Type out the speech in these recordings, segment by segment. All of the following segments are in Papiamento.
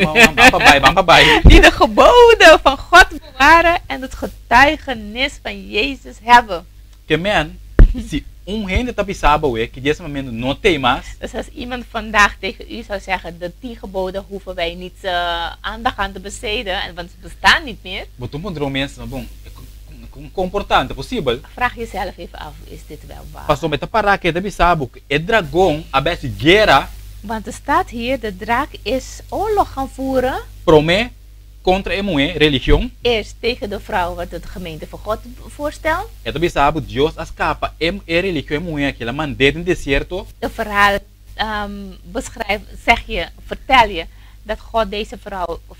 Ban pa bai, ban pa bai. Die de geboden van God bewaren en het getuigenis van Jezus hebben. Ke men, si un hende ta bisa bo ku 10 mandamentu no tin mas, Dus als iemand vandaag tegen u zou zeggen: de 10 geboden hoeven wij niet aandacht aan te besteden, want ze bestaan niet meer. Bo ta puntra bo mes, bon, kon por ta posibel? Vraag jezelf even af: is dit wel waar? Pasobra ta pará aki, ta bisa bo, e dragon a bai hasi guera Want er staat hier: de draak is oorlog gaan voeren. Promé kontra e muhé, religion. Eerst tegen de vrouw, wat de gemeente van God voorstelt. E ta bisa bo, Dios a skapa e religion e muhé ku el a mand'é den desierto. De verhaal beschrijft, zeg je, vertel je dat God deze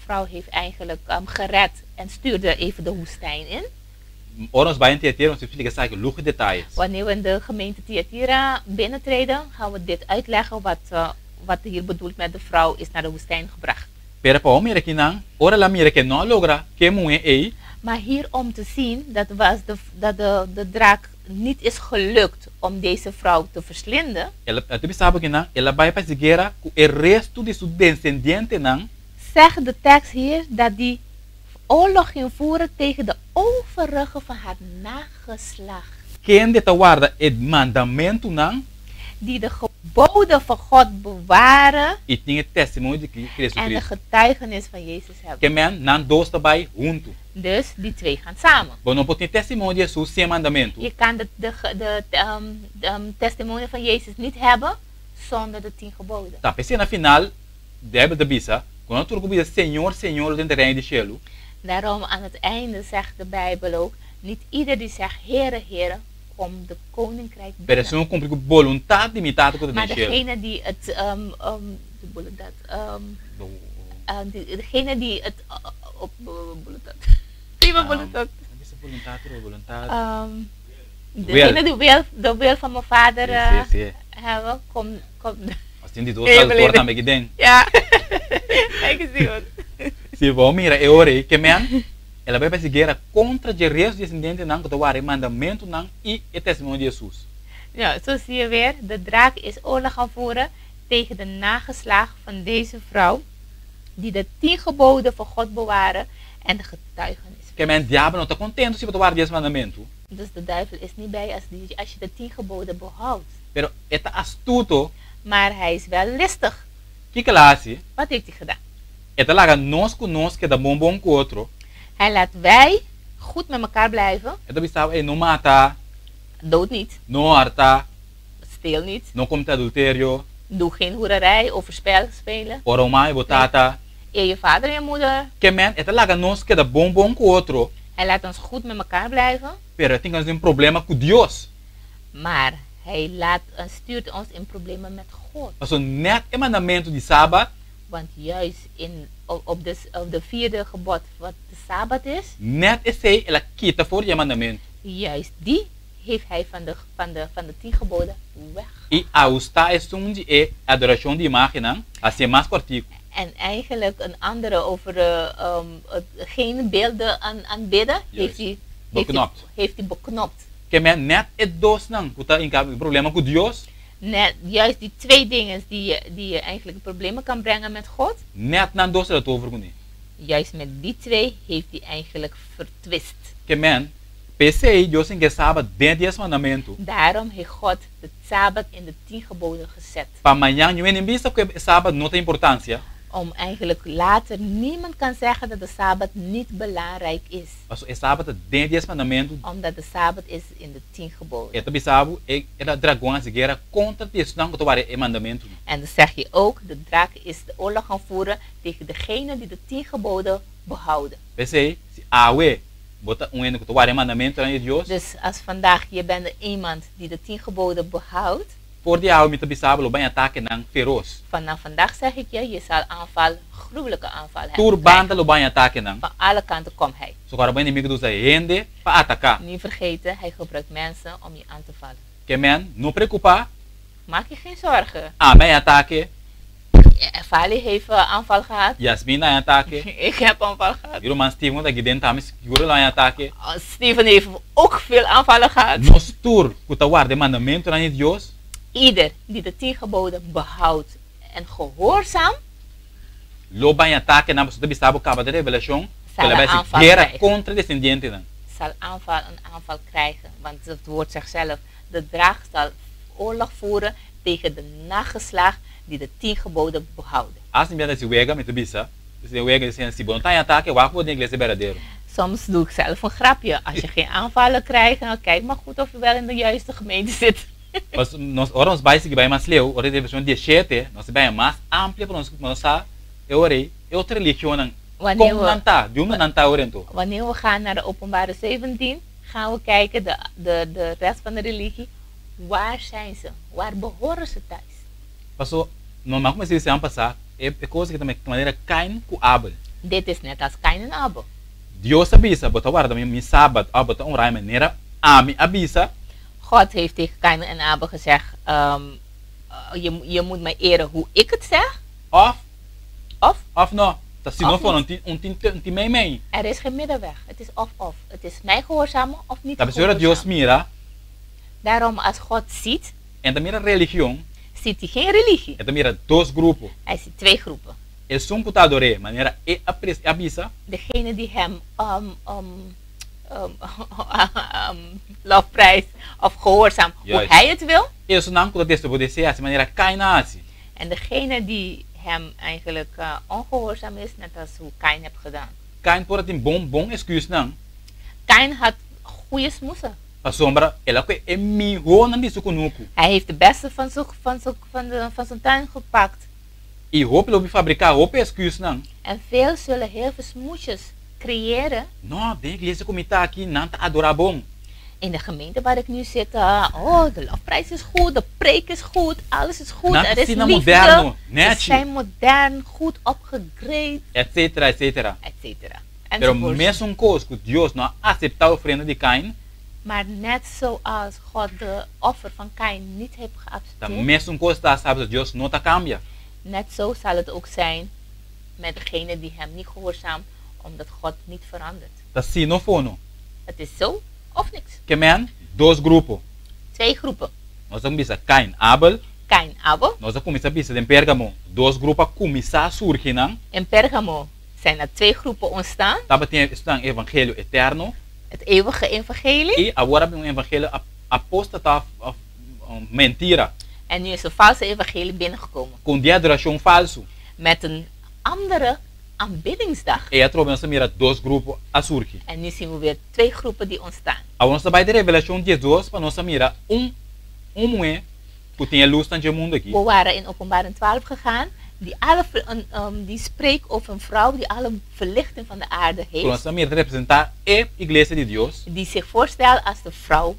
vrouw heeft eigenlijk gered en stuurde even de woestijn in. Ora nos bai Tiatira, nos ta splika esaki luho detaye. Wanneer we in de gemeente Thyatira binnentreden, gaan we dit uitleggen wat hier bedoelt met de vrouw is naar de woestijn gebracht. Pero pa mira akinan, ora el a mira ku e no a logra ku e muhé ei, Maar hier om te zien dat de draak niet is gelukt om deze vrouw te verslinden, el a bisa bo akinan, el a bai pa guera ku e resto di su desendientenan, zegt de tekst hier dat die oorlog ging voeren tegen de overige van haar nageslacht. Kende ta warda e mandamentunan Die de geboden van God bewaren i tin e testimonio di Kristu en de Kristu. Getuigenis van Jezus hebben. Ke men, nan dos ta bai huntu. Dus die twee gaan samen. Bo no por tin testimonio di Hesus sin mandamentu. Je kan de testimonie van Jezus niet hebben zonder de 10 geboden. Ta, p'esei na final, Beibel ta bisa, ku no tur ku bisa Señor, Señor, den reino di shelu, Daarom aan het einde zegt de Bijbel ook: niet ieder die zegt: "Heere, Heere", komt de koninkrijk pero binnen. esun ku kumpli ku boluntat di mi Tata ku ta Maar den shelu. Degene die het, de boluntat, degene die het, op, boluntat, prima boluntat, Bisa boluntat, boluntat. Degene die wil, de wil van mijn vader Si. hebben, komt. Mas tin di dos Hey, tradutor beleza. tambe aki den. Ja, kijk eens hier. Si bo mira e ora ei, ke men, el a bai pa guera kontra e resto di desendientenan ku ta warda mandamentunan i e testimonio di Hesus. Ja, zo zie je weer, de draak is oorlog gaan voeren tegen de nageslacht van deze vrouw, die de 10 geboden van God bewaren en de getuigenis. Ke men, diabel no ta kontentu si bo ta warda 10 mandamentu. Dus de duivel is niet bij als je de 10 geboden behoudt. Pero e ta astuto, Maar hij is wel listig. kiko el a hasi? Wat heeft hij gedaan? E ta laga nos ku nos keda bon bon ku otro. Hij laat wij goed met elkaar blijven. E ta bisa, ei, no mata, Dood niet, no hòrta, steel niet, no kometé adulterio, doe geen hoererij of spel spelen. Honra mama i tata. Eer je vader en je moeder. Ke men, e ta laga nos keda bon bon ku otro, Hij laat ons goed met elkaar blijven. Pero tin un problema ku Dios. Maar hij laat, en stuurt ons in problemen met God. Paso net e mandamentu di Sabat, Want juist op de vierde gebod, wat de Sabbat is, net esei el a kita for di e mandamentu. Juist die heeft hij van de 10 geboden weg. I ahustá esun di e adorashon di imágen, hasié mas kòrtiku. En eigenlijk een andere over geen beelden aanbidden, heeft Beknopt. Hij beknopt. Ke men, net e dosnan, ku ta den problema ku Dios, Net, juist die twee dingen die je eigenlijk problemen kan brengen met God, net nan dos el a tover kuné. Juist met die twee heeft hij eigenlijk vertwist. Ke men, p'esei, Dios a hinka Sabat den 10 mandamentu. Daarom heeft God de Sabbat in de 10 geboden gezet. Pa mañan, niun hende bisa ku Sabat no tin importansia. Om eigenlijk later niemand kan zeggen dat de Sabbat niet belangrijk is. Paso e Sabat ta den 10 mandamentu. Omdat de Sabbat is in de 10 geboden. E ta bisa bo, e dragon a hasi guera kontra esnan ku ta warda e mandamentu. En dan zeg je ook: de draak is de oorlog gaan voeren tegen degene die de 10 geboden behouden. P'esei, si awe, bo ta un hende ku ta warda e mandamentu di Dios, Dus als vandaag je bent iemand die de 10 geboden behoudt, for di awe mi ta bisa bo, lo bai atakenan feros. Vanaf vandaag zeg ik je, je zal aanval, gruwelijke aanval hebben. Tur banda lo bai atakenan. Van alle kanten komt hij. So kòrda, enemigu ta usa hende pa ataká. Niet vergeten, hij gebruikt mensen om je aan te vallen. Ke men, no preokupá, Maak je geen zorgen. Ami a haña atake, Fali heeft aanval gehad. Yasmin a haña atake, Ik heb aanval gehad. Mi ruman Steven aki den tambe sigur a haña atake. Oh, Steven heeft ook veel aanvallen gehad. Nos tur ku ta warda e mandamentu di Dios, Ieder die de 10 geboden behoudt en gehoorzaam, Lo bai atake nan, pasobra ta bisa bo kaba den Revelashon ku Zal el a een bai hasi aanval guera krijgen. kontra desendientenan. Zal aanval een aanval krijgen, want het woord zegt zelf, de draak zal oorlog voeren tegen de nageslacht die de tien geboden behouden. Asta mi a hasi wega, mi ta bisa, si den wega di si bo no ta haña atake, wak bo den iglesia berdadero. Soms doe ik zelf een grapje. Als je geen aanvallen krijgt, nou kijk maar goed of je wel in de juiste gemeente zit. Pas nos ora nos bai sigui bai mas leu, ora di Revelashon diesshete, nos ta bai mas amplio pa nos pa nos sa e ora ei e otro religionnan Wanneer kon we nan ta, di unda nan ta ora enton. Wanneer we gaan naar de Openbaring 17, gaan we kijken de, de, de rest van de religie, waar zijn ze? Waar behoren ze thuis? Paso, no a kuminsá di siman pasá, e e kos aki ta manera Kain ku Abel. Dit is net als Kain en Abel. Dios a bisa, Bo ta warda mi Sabat òf bo ta honra mi manera ami a bisa? God heeft tegen Kain en Abel gezegd, je, je moet mij eren hoe ik het zeg. Òf? Of? Òf no? Ta si no Of for niet. un tin un tin un tin meimei. Er is geen middenweg. Het is of of. Het is mij gehoorzamen of niet Ta pasobra Dios gehoorzamen. mira. Daarom als God ziet. E ta mira religion. Ziet hij geen religie. E ta mira dos grupo. Hij ziet twee groepen. Esun ku ta ador'é manera e a pres e a bisa. Degene die hem lofprijs of gehoorzaam hoe Juist. hij het wil. Esunnan ku ta desobedesé hasi manera Kain a hasi. En degene die hem eigenlijk ongehoorzaam is, net als hoe Kain heeft gedaan. Kain por a tin bon bon esküsnan. Kain had goede smoesen. Pasobra el a kohe e mihónan di su kunuku. Hij heeft de beste van zijn van zijn van de van zijn tuin gepakt. I hopi lo bin fabriká hopi esküsnan. En veel zullen heel veel smoesjes creëren. No, den iglesia ku mi ta aki nan ta adorá bon. In de gemeente waar ik nu zit, oh, de lofprijs is goed, de preek is goed, alles is goed, Nan er ta is asina liefde. moderno, Ze nèchi. zijn modern, goed opgegrade. Etcetera, etcetera. Etcetera. Pero Enzovoorts. mesun kos ku Dios no a aseptá ofrenda di Kain. Maar net zoals God de offer van Kain niet heeft Ta geaccepteerd. mesun kos ta sa pasobra Dios no ta kambia. Net zo zal het ook zijn met degene die hem niet gehoorzaamt, omdat God niet verandert. Ta si no fono. Het is zo of niks. Ke men, dos grupo. Twee groepen. Nos a kuminsá Kain, Abel. Kain, Abel. Nos a kuminsá bisa den Pergamo, dos grupo a kuminsá surgi nan. In Pergamo zijn er twee groepen ontstaan. Tabatin esnan evangelio eterno. Het eeuwige evangelie. I awor a bin un evangelio apóstata òf mentira. En nu is een valse evangelie binnengekomen. Ku un dia adorashon falsu. Met een andere aanbiddingsdag. I atrobe nos ta mira dos grupo a surgi. En nu zien we weer twee groepen die ontstaan. Awor nos ta bai den Revelashon diesdos pa nos a mira un un muhé ku tin e lusnan dje mundu aki. We waren in Openbaring 12 gegaan, die alle die spreekt over een vrouw die alle verlichting van de aarde Ku nos heeft. ta mira ta representá e iglesia di Dios. Die zich voorstelt als de vrouw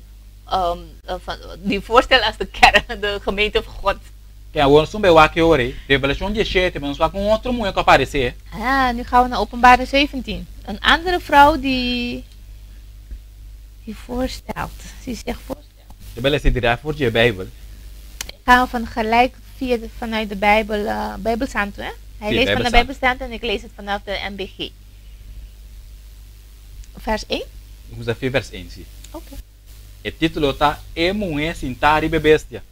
van die voorstelt als de kerk, de gemeente van God. Ke awor nos un bai wak e ora ei, Revelashon diesshete, pero nos wak un otro muhé ku a paresé. Ah, nu gaan we naar Openbaring 17. Een andere vrouw die die voorstelt, die zich voorstelt. Bo bai lesa dirèkt for di e Beibel. Gaan we van gelijk via de, vanuit de Bijbel, uh, Bijbelsanto, hè? Hij Sí, leest van de Bijbelsanto. Bijbelsanto en ik lees het vanaf de NBG. Vers 1? Nos a vers 1, sí. Oké. E título ta E muhé sintá riba e bestia.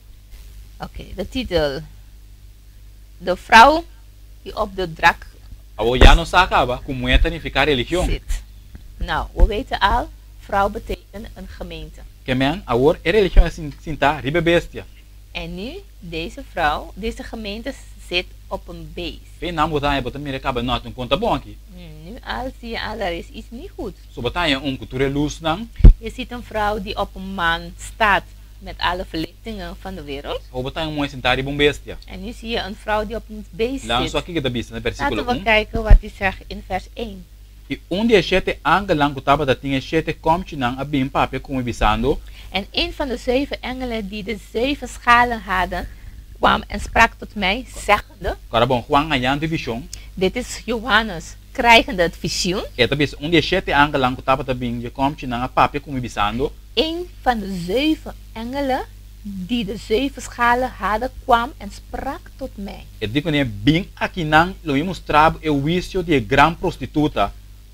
Oké, de titel. De vrouw die op de drak Awor ya nos sa kaba ku muhé ta nifiká religion. zit. Nou, we weten al, vrouw betekent een gemeente. Ke men, awor e religion a sintá riba e bestia. En nu, deze vrouw, deze gemeente zit op een beest. Fe nan bo ta haña bo ta mira kaba nòt un konta bon aki. Nu al zie je al, er is iets niet goed. So bo ta haña un ku tur e lusnan. Je ziet een vrouw die op een man staat met alle verlichtingen van de wereld. Awor bo ta haña un muhé sintá riba un bestia. En nu zie je een vrouw die op een beest Laga nos zit. wak kiko ta bisa na versíkulo Laten we un. kijken wat hij zegt in vers 1. I un di e shete angelnan ku tabata tin e shete kòmchinan a bin papia ku mi bisando. En een van de zeven engelen die de zeven schalen hadden, kwam en sprak tot mij, zeggende. Kòrda bon, Juan hañando e vishon. Dit is Johannes, krijgende het visioen. E ta bisa, Un di e shete angelnan ku tabata bin dje kòmchinan a papia ku mi bisando. Een van de zeven engelen die de zeven schalen hadden, kwam en sprak tot mij. E di kuné, Bin akinan, lo mi mustra bo e huisio di e gran prostituta.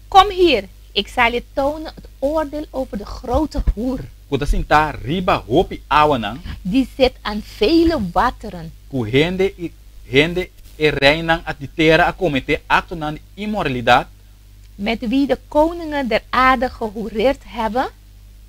Kom hier, ik zal je tonen het oordeel over de grote hoer. Ku ta sintá riba hopi awanan. Die zit aan vele wateren. Ku hende i hende e reinan di tera a kometé aktonan di inmoralidat. Met wie de koningen der aarde gehoereerd hebben.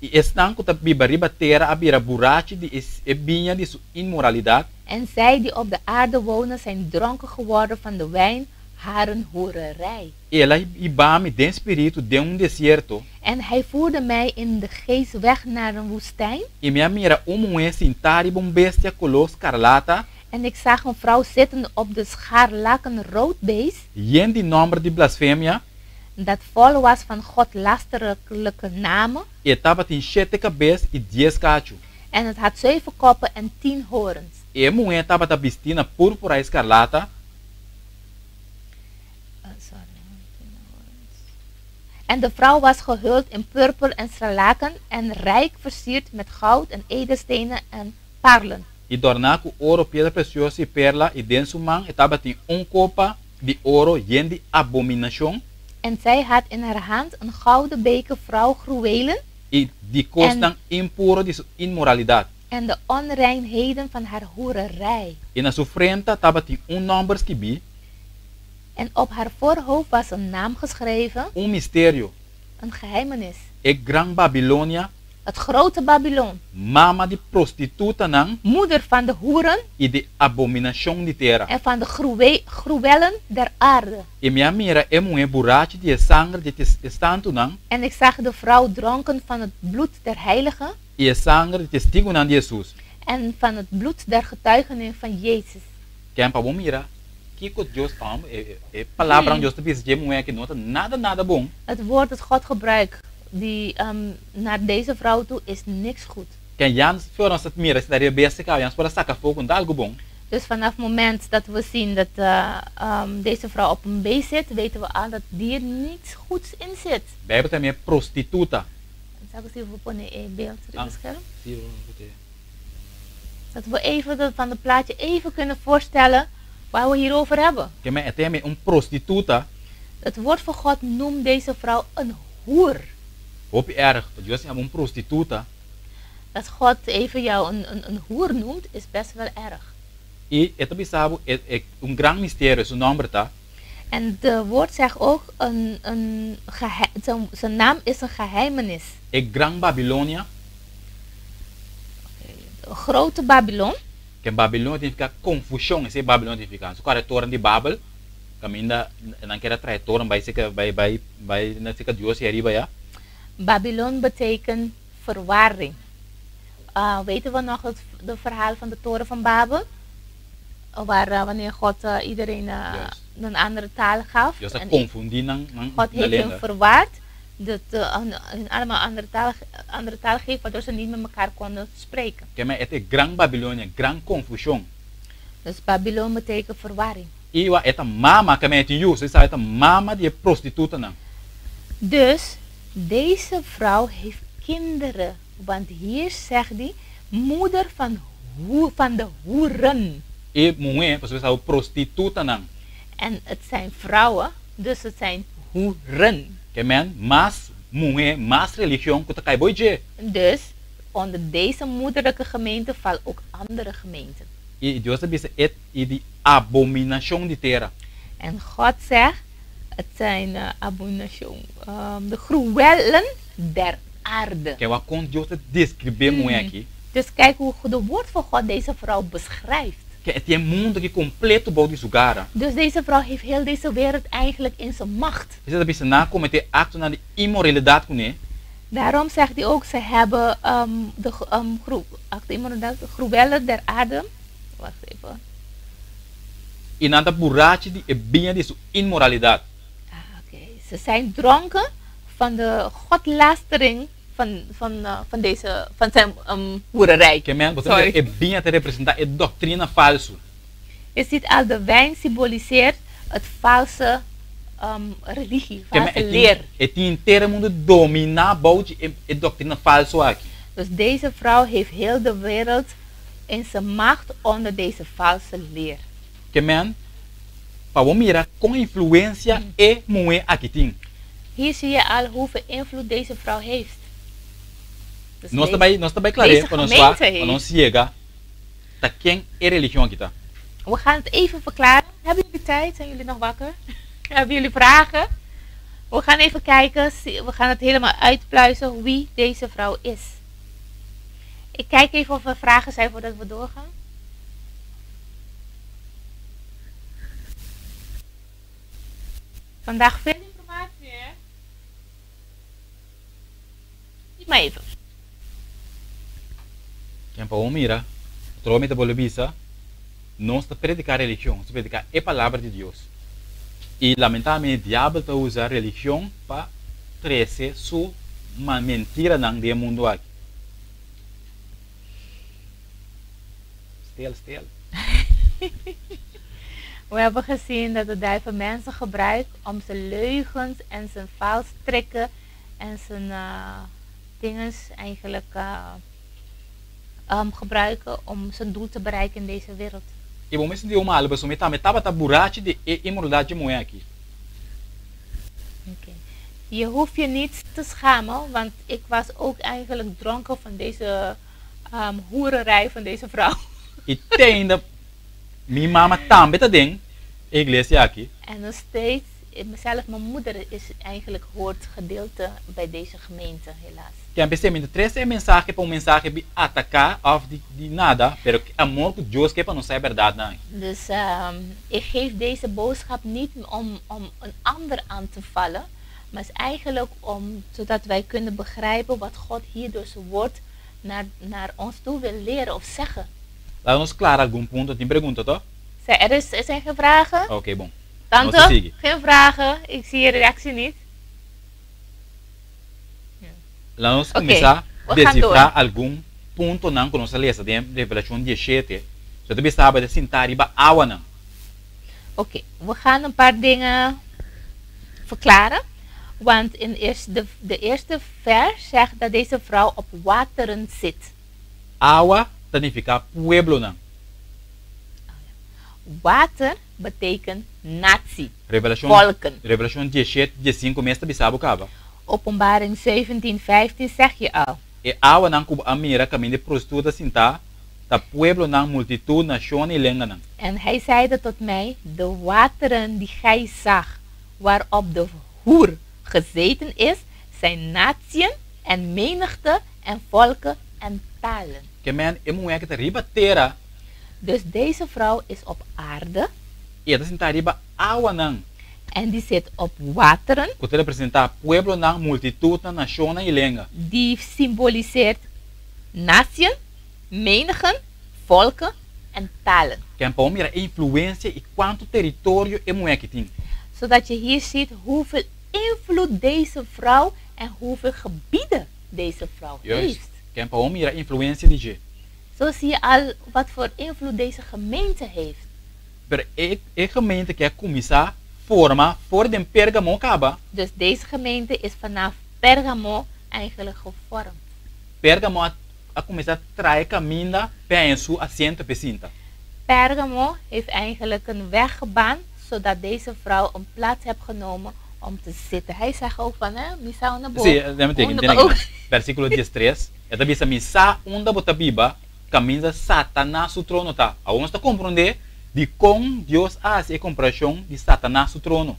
I esnan ku ta biba riba tera a bira burachi di e biña di su inmoralidat. En zij die op de aarde wonen zijn dronken geworden van de wijn haren hoererij. El a hiba mi den spiritu den un desierto. En hij voerde mij in de geest weg naar een woestijn. I mi a mira un muhé sintá riba un bestia koló skarlata. En ik zag een vrouw zittende op de scharlakenrood beest. Yen di nòmber di blasfemia. Dat vol was van godlasterlijke namen. I e tabatin shete kabes i dies kachu. En het had zeven koppen en 10 horens. I e muhé tabata bistí na púrpura i skarlata. En de vrouw was gehuld in purper en scharlaken en rijk versierd met goud en edelstenen en parelen. I dòrná ku oro, piedra presioso i perla, i den su man e tabatin un kopa di oro yen di abominashon. En zij had in haar hand een gouden beker vrouw gruwelen. I di kosnan impuro di su inmoralidat. En de onreinheden van haar hoererij. I na su frenta tabatin un nòmber skibí. En op haar voorhoofd was een naam geschreven. Un misterio. Een geheimenis. E gran Babilonia. Het grote Babylon. Mama di prostitutanan. Moeder van de hoeren. I di abominashon di tera. En van de gruwelen der aarde. I mi a mira e muhé burachi di e sanger di e santunan. En ik zag de vrouw dronken van het bloed der heiligen. I e sanger di testigunan di Hesus. En van het bloed der getuigenis van Jezus. Ken pa bo mira kiko Dios ta e e palabranan Dios ta bisa dje muhé aki no ta nada nada bon. Het woord dat God gebruikt die naar deze vrouw toe is niks goed. Ken Jans for nos ta mira si ta riba bestia kaba Jans por a saka afó ku no ta algu bon. Dus vanaf moment dat we zien dat deze vrouw op een beest zit, weten we al dat hier niets goeds in zit. Bijbel ta yam'é prostituta. Sa ku si bo pone e beeld riba Ah, scherm? si bo pone. Dat we even de, van het plaatje even kunnen voorstellen waar we hier over hebben. Ke men e ta yam'é un prostituta. Het woord van God noemt deze vrouw een hoer. Hopi erg, pa Dios yama un prostituta. Dat God even jou een, een, een hoer noemt, is best wel erg. I e ta bisa bo e e un gran misterio, su nomber ta. En de woord zegt ook, een, een gehe- zijn, zijn naam is een geheimenis. E gran Babilonia. De grote Babylon. Ken Babilonia ta nifiká konfushon, esei Babilonia ta nifiká. Su kòrda e toren di Babel, kaminda nan kier a traha e toren bai seka bai bai bai na seka Dios ei ariba ya. Babylon betekent verwarring. Uh, weten we nog het de verhaal van de toren van Babel? Waar wanneer God iedereen een andere taal gaf. Dios a En konfundí nan nan God nan heeft hun lenga. verward. Dat, hun, hun allemaal andere taal geeft, waardoor ze niet met elkaar konden spreken. Ke men e ta e gran Babilonia, gran konfushon. Dus Babylon betekent verwarring. I wak e ta mama, ke men e tin yu, so e sa e ta mama di e prostitutanan. Dus deze vrouw heeft kinderen, want hier zegt die moeder van, van de hoeren. E muhé, pasobra e sa prostitutanan. En het zijn vrouwen, dus het zijn hoeren. Ke men, mas muhé, mas religion ku ta kai bo dje. Dus onder deze moederlijke gemeente vallen ook andere gemeenten. I Dios ta bisa e i di abominashon di tera. En God zegt, het zijn abomination, de gruwelen der aarde. Ke wak kon Dios ta deskribé e muhé aki. Dus kijk hoe de woord van God deze vrouw beschrijft. Ke e tin e mundu aki kompleto bou di su gara. Dus deze vrouw heeft heel deze wereld eigenlijk in zijn macht. Esei ta bisa nan a kometé aktonan di inmoralidat kuné. Daarom zegt hij ook, ze hebben de de gruwelen der aarde. Wacht even. I nan ta burachi di e biña di su inmoralidat. Ah, oké. Ze zijn dronken van de godlastering van, van, van, deze, van zijn hoererij. Ke men, bo ta mira, e biña ta representá e doktrina falsu. Je ziet al, de wijn symboliseert het valse religie, Ke men, valse e tin, leer. e tin henter e mundu dominá bou di e, e doktrina falsu aki. Dus deze vrouw heeft heel de wereld in zijn macht onder deze valse leer. Ke men, pa bo mira kon influensia e muhé aki tin. Hier zie je al hoeveel invloed deze vrouw heeft. Dus Nos ta deze, bai, nos ta bai klar'é deze pa nos wak, gemeente pa nos heeft. yega ta ken e religion aki ta. We gaan het even verklaren. Hebben jullie tijd? Zijn jullie nog wakker? Hebben jullie vragen? We gaan even kijken. We gaan het helemaal uitpluizen wie deze vrouw is. Ik kijk even of er vragen zijn voordat we doorgaan. Vandaag veel informatie, hè? Zie maar even. Ken pa mira, trome ta bolbe bisa, nos ta prediká religion, nos ta prediká e palabra di Dios. I lamentablemente diabel ta usa religion pa trese su mentiranan den e mundu aki. Stil, stil. We hebben gezien dat de duivel mensen gebruikt om zijn leugens en zijn valstrikken en zijn dingen eigenlijk gebruiken om zijn doel te bereiken in deze wereld. I bo mes di un malu, pasobra mi tambe tabata burachi di e inmoralidat dje muhé aki. Oké. Je hoeft je niet te schamen, want ik was ook eigenlijk dronken van deze hoererij van deze vrouw. I te ainda mi mama tambe ta den e iglesia aki. En nog steeds, mezelf, mijn moeder is eigenlijk hoort gedeelte bij deze gemeente, helaas. Ken p'esei mi ta trese e mensahe pa un mensahe di ataká òf di di nada, pero ku amor ku Dios ke pa nos sa e bèrdatnan. Dus ik geef deze boodschap niet om, om een ander aan te vallen, maar is eigenlijk om, zodat wij kunnen begrijpen wat God hier door zijn woord naar, naar ons toe wil leren of zeggen. Laga nos klara algun punto. Tin pregunta, to? Er, is, er zijn geen vragen? Oké, bon. Nos ta Tante, sigui. geen vragen. Ik zie je reactie niet. Laga nos Oké, kuminsá we gaan desifrá door. algun puntonan ku nos a lesa den Revelashon diesshete. So ta bisa tabata sintá riba awanan. Oké, we gaan een paar dingen verklaren. Want in eerst de, de eerste vers zegt dat deze vrouw op wateren zit. Awa ta nifiká pueblonan. Water betekent natie, Revelashon volken. Revelashon diesshete, diesinku mes ta bisa bo kaba. Openbaring 17, 15 zeg je al. E awanan ku bo a mira kaminda e prostituta sintá ta pueblonan, multitut, nashon i lenganan. En hij zeide tot mij, de wateren die gij zag, waarop de hoer gezeten is, zijn natieën en menigte en volken en talen. Ke men e muhé aki ta riba tera. Dus deze vrouw is op aarde. I e ta sintá riba awanan. En die zit op wateren. Ku ta representá pueblonan, multitutnan, nashonnan i lenga. Die symboliseert natieën, menigen, volken en talen. Ken pa bo mira e influensia i kuantu teritorio e muhé aki tin. Zodat je hier ziet hoeveel invloed deze vrouw en hoeveel gebieden deze vrouw Juist. heeft. Ken pa bo mira influensia di dje. Zo zie je al wat voor invloed deze gemeente heeft. Pero e e gemeente ke a kuminsá forma for den Pergamo kaba. Dus deze gemeente is vanaf Pergamo eigenlijk gevormd. Pergamo a a kuminsá traha e kaminda p'e haña su asiento p'e sinta. Pergamo heeft eigenlijk een weg gebaand zodat deze vrouw een plaats heeft genomen om te zitten. Hij zegt ook van, hè, mi sa unda bo. Sí, dame teken, unda tene bo. aki nan. Versíkulo diestres, e ta bisa, Mi sa unda bo ta biba, kaminda Satanas su trono ta. Awor nos ta komprondé dikon Dios a hasi e komparashon di Satanas su trono.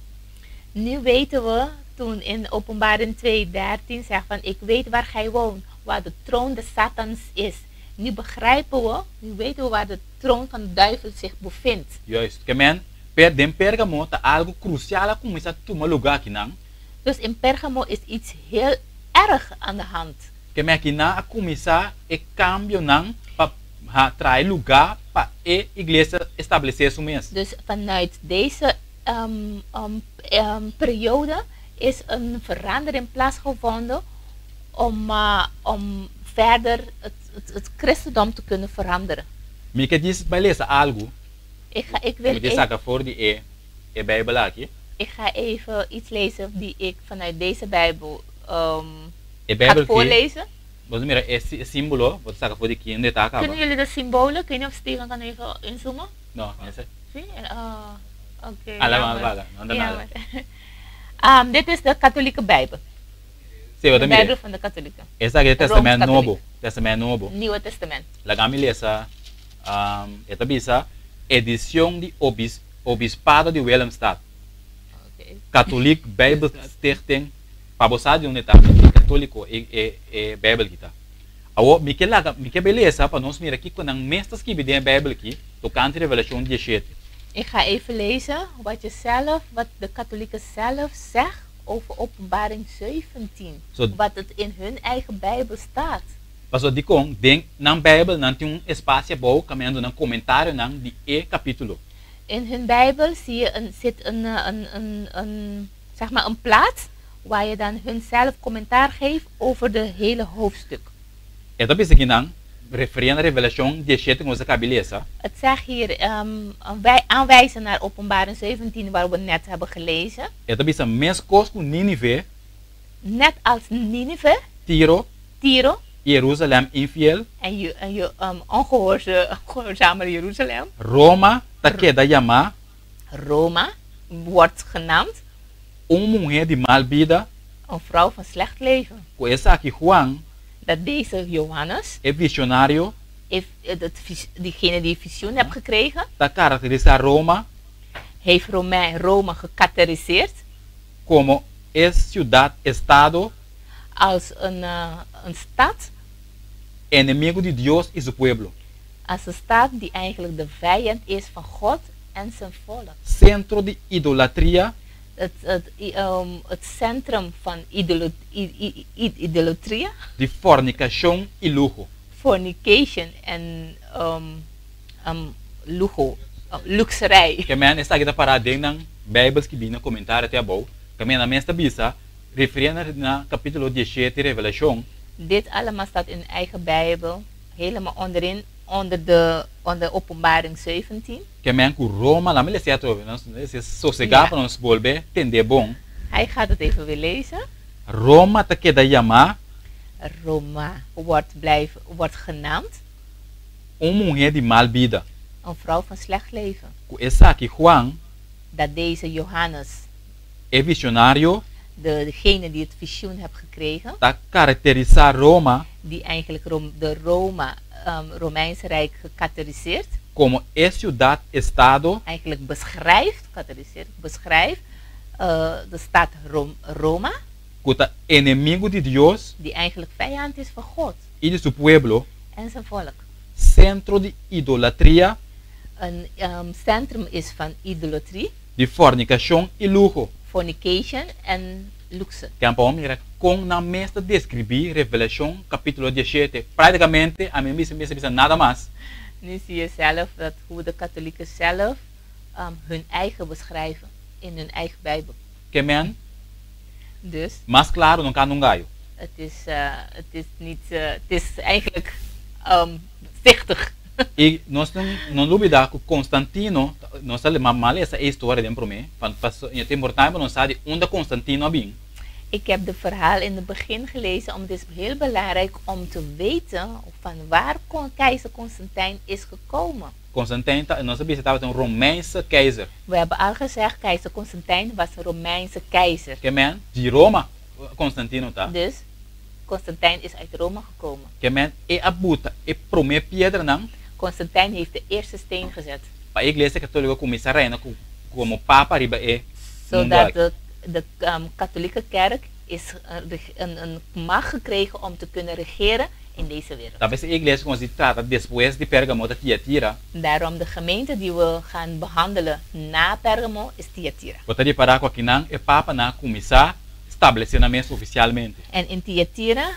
Nu weten we, toen in Openbaring 2, 13 zegt van, ik weet waar gij woont, waar de troon des Satans is. Nu begrijpen we, nu weten we waar de troon van de duivel zich bevindt. Juist, ke men, per den Pergamo ta algu krusial a kuminsá tuma lugá akinan. Dus in Pergamo is iets heel erg aan de hand. Ke men akinan a kuminsá e kambionan pa ha traha e lugá pa e iglesia establesé su mes. Dus vanuit deze periode is een verandering plaatsgevonden om, om verder het, het, het christendom te kunnen veranderen. Mi ke djis bai lesa algu. Ik, ga, ik, wil Mi ke saka for di e e Bijbel aki. Ik ga even iets lezen die ik vanuit deze Bijbel E ga Bijbel ki, voorlezen. bo ta mira e e simbolo, bo ta saka for di kende ta Kunnen kaba. jullie de symbolen? Ik weet niet of Steven kan even inzoomen. No, mester. Sí? Oh, oké, Ala jammer. wak, no ta nada. Jammer. Dit is de katholieke Bijbel. Sí, bo De ta mira. Bijbel van de katholieken. Esaki ta Testament Rooms-katholiek. Nobo. Testament Nobo. Nieuwe Testament. Laga mi lesa, e ta bisa, Edishon di Obispado di Willemstad. Katholiek Bijbelstichting, pa bo sa di unda ta, e katóliko e e e Bijbel ki ta. Awor, mi ke laga, mi ke bai lesa pa nos mira kiko nan mes ta skibi den e Bijbel aki tokante Revelashon 17. Ik ga even lezen wat je zelf, wat de katholieken zelf zegt over Openbaring 17. So, wat het in hun eigen Bijbel staat. Paso dikon den nan Bijbel nan tin un espasio abou kaminda nan komentarionan di e kapítulo. In hun Bijbel zie je een, zit een, zeg maar een plaats waar je dan hun zelf commentaar geeft over de hele hoofdstuk. E ta bisa akinan, referí na Revelashon 17 ku nos a kaba lesa. Het zegt hier wij aanwijzen naar Openbaring 17 waar we net hebben gelezen. E ta bisa meskos ku Nínive. Net als Nínive. Tiro. Tiro. I Jerusalèm infiel. En je, en je ongehoorzame Jeruzalem. Roma ta keda yamá. Roma wordt genaamd. Un muhé di mal bida. Een vrouw van slecht leven. Ku esaki Juan. Dat deze Johannes. E visionario. Heeft, dat, diegene die visioen heeft gekregen. Ta karakterisá Roma. Heeft Rome, Rome gekarakteriseerd. Komo e siudat estado. Als een stad. Enemigu di Dios i su pueblo. Als een stad die eigenlijk de vijand is van God en zijn volk. Sentro di idolatria. Het centrum van idolatria. Di fornikashon i luho. Fornication en luho, luxerij. Ke men esaki ta pará den nan Bijbel skibí na komentario te abou. Kaminda nan mes ta bisa, referí na kapítulo 17 Revelashon. Dit allemaal staat in eigen Bijbel, helemaal onderin, onder de, onder Openbaring 17. Ke men ku Roma, laat me lesa atrobe, nos lesa sosegá pa nos bolbe tende bon. Hij gaat het even weer lezen. Roma ta keda yamá. Roma wordt, blijf, wordt genaamd. Un muhé di mal bida. Een vrouw van slecht leven. Ku esaki Juan. Dat deze Johannes. E visionario. De, degene die het visioen heeft gekregen. Ta karakterisá Roma. Die eigenlijk Rom, de Roma, Romeinse Rijk gekarakteriseerd. Komo e siudat estado. Eigenlijk beschrijft, karakteriseert, beschrijft de stad Rom, Roma. Ku ta enemigu di Dios. Die eigenlijk vijand is van God. I di su pueblo. En zijn volk. Sentro di idolatria. Een centrum is van idolatrie. Di fornikashon i luho. Fornication en luxe. Ken pa bo mira kon nan mes ta deskribí Revelashon kapítulo 17. Práktikamente ami no mester bisa nada mas. Nu zie je zelf dat hoe de katholieken zelf hun eigen beschrijven in hun eigen Bijbel. Ke men? Dus. Mas klaro no kanta un gayo. Het is niet, het is eigenlijk zichtig. I nos no lubidá ku Constantino, nos a ma lesa e historia den promé, pa paso e ta importante pa nos sa di unda Constantino a bin. Ik heb de verhaal in het begin gelezen, omdat het is heel belangrijk om te weten van waar keizer Constantijn is gekomen. Constantijn, ta, nos a bisa tabata un Romeinse keizer. We hebben al gezegd, keizer Constantijn was een Romeinse keizer. Ke men, di Roma Constantino ta. Dus, Constantijn is uit Rome gekomen. Ke men, e a buta e promé piedranan. Constantijn heeft de eerste steen gezet. Pa e Iglesia Katóliko kuminsá reina ku komo papa riba e mundu Zodat aki. de katholieke kerk is een, een macht gekregen om te kunnen regeren in deze wereld. Ta p'esei e iglesia ku nos di trata despues di Pergamo ta Tiatira. Daarom de gemeente die we gaan behandelen na Pergamo is Tiatira. Bo ta ripará ku akinan e papanan a kuminsá stablesé nan mes ofisialmente. En in Tiatira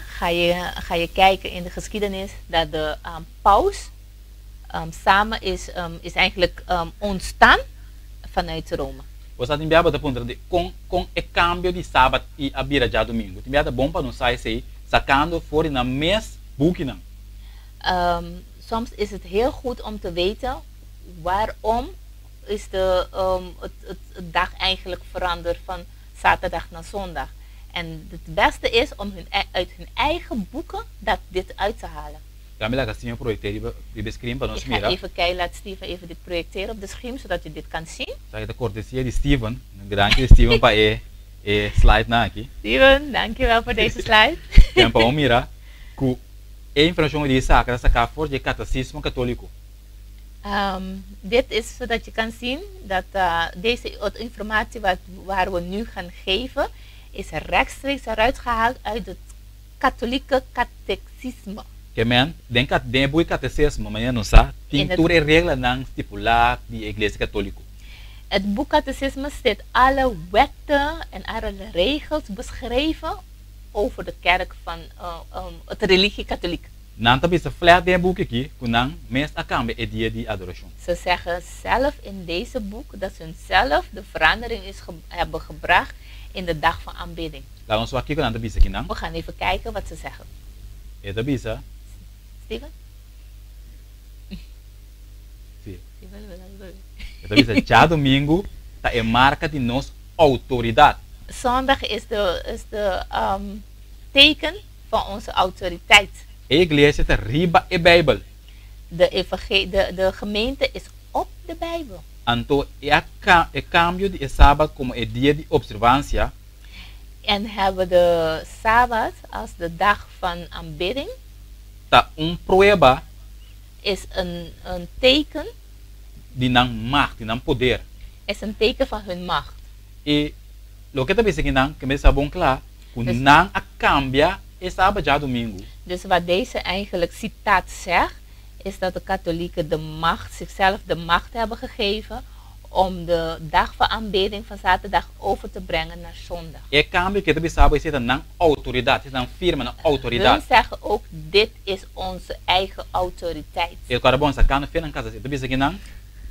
ga je kijken in de geschiedenis dat de paus samen is eigenlijk ontstaan vanuit Rome. Bo sa tin bia bo ta puntra di kon kon e kambio di sabat i a bira djadumingu. Tin bia ta bon pa nos sa esei sakando for di nan mes bukinan. Soms is het heel goed om te weten waarom is het dag eigenlijk veranderd van zaterdag naar zondag. En het beste is om uit hun eigen boeken dat dit uit te halen. Laat mi laga Steven proyect'é riba riba e screen pa nos Ik ga mira. even kijken, laat Steven even dit projecteren op de scherm, zodat je dit kan zien. Esaki ta kortesia di Steven. Danki Steven pa e e slide nan aki. Steven, dankjewel voor deze slide. Ten pa bo mira ku e informashon di saka ta saka for di e Katasismo Katoliko. Dit is zodat je kan zien dat deze informatie waar we nu gaan geven, is rechtstreeks eruit gehaald uit het katholieke catechisme. Ke men, den kat den buki katesismo, manera nos sa, tin tur e reglanan stipulá di e Iglesia Katóliko. Het boek Catechisme zit alle wetten en alle regels beschreven over de kerk van het religie katholiek. Nan ta bisa flèt den e buki akí ku nan mes a kambia e dia di adorashon. Ze zeggen zelf in deze boek dat hun zelf de verandering is hebben gebracht in de dag van aanbidding. Laga nos wak kiko nan ta bisa kinan. We gaan even kijken wat ze zeggen. E ta bisa. Steven? Si. E ta bisa djadumingu ta e marka di nos outoridat. Zondag is de is de teken van onze autoriteit. E iglesia ta riba e Bijbel. De evangel de de gemeente is op de Bijbel. Anto e a e kambio di e Sabat komo e dia di opservansia. En hebben de Sabat als de dag van aanbidding. Ta un prueba. Is een een teken. Di nan macht, di nan poder. Is een teken van hun macht. I loke ta bisa ki nan ke mester sa bon kla ku nan a kambia e Sabat djadumingu. Dus wat deze eigenlijk citaat zegt, is dat de katholieken de macht, zichzelf de macht hebben gegeven om de dag van aanbidding van zaterdag over te brengen naar zondag. E kambio ke ta bisa bo esei ta nan outoridat, esei ta nan firma, nan outoridat. Hun zeggen ook, dit is onze eigen autoriteit. E kora bon sakando fe nan kasa e ta bisa ki nan.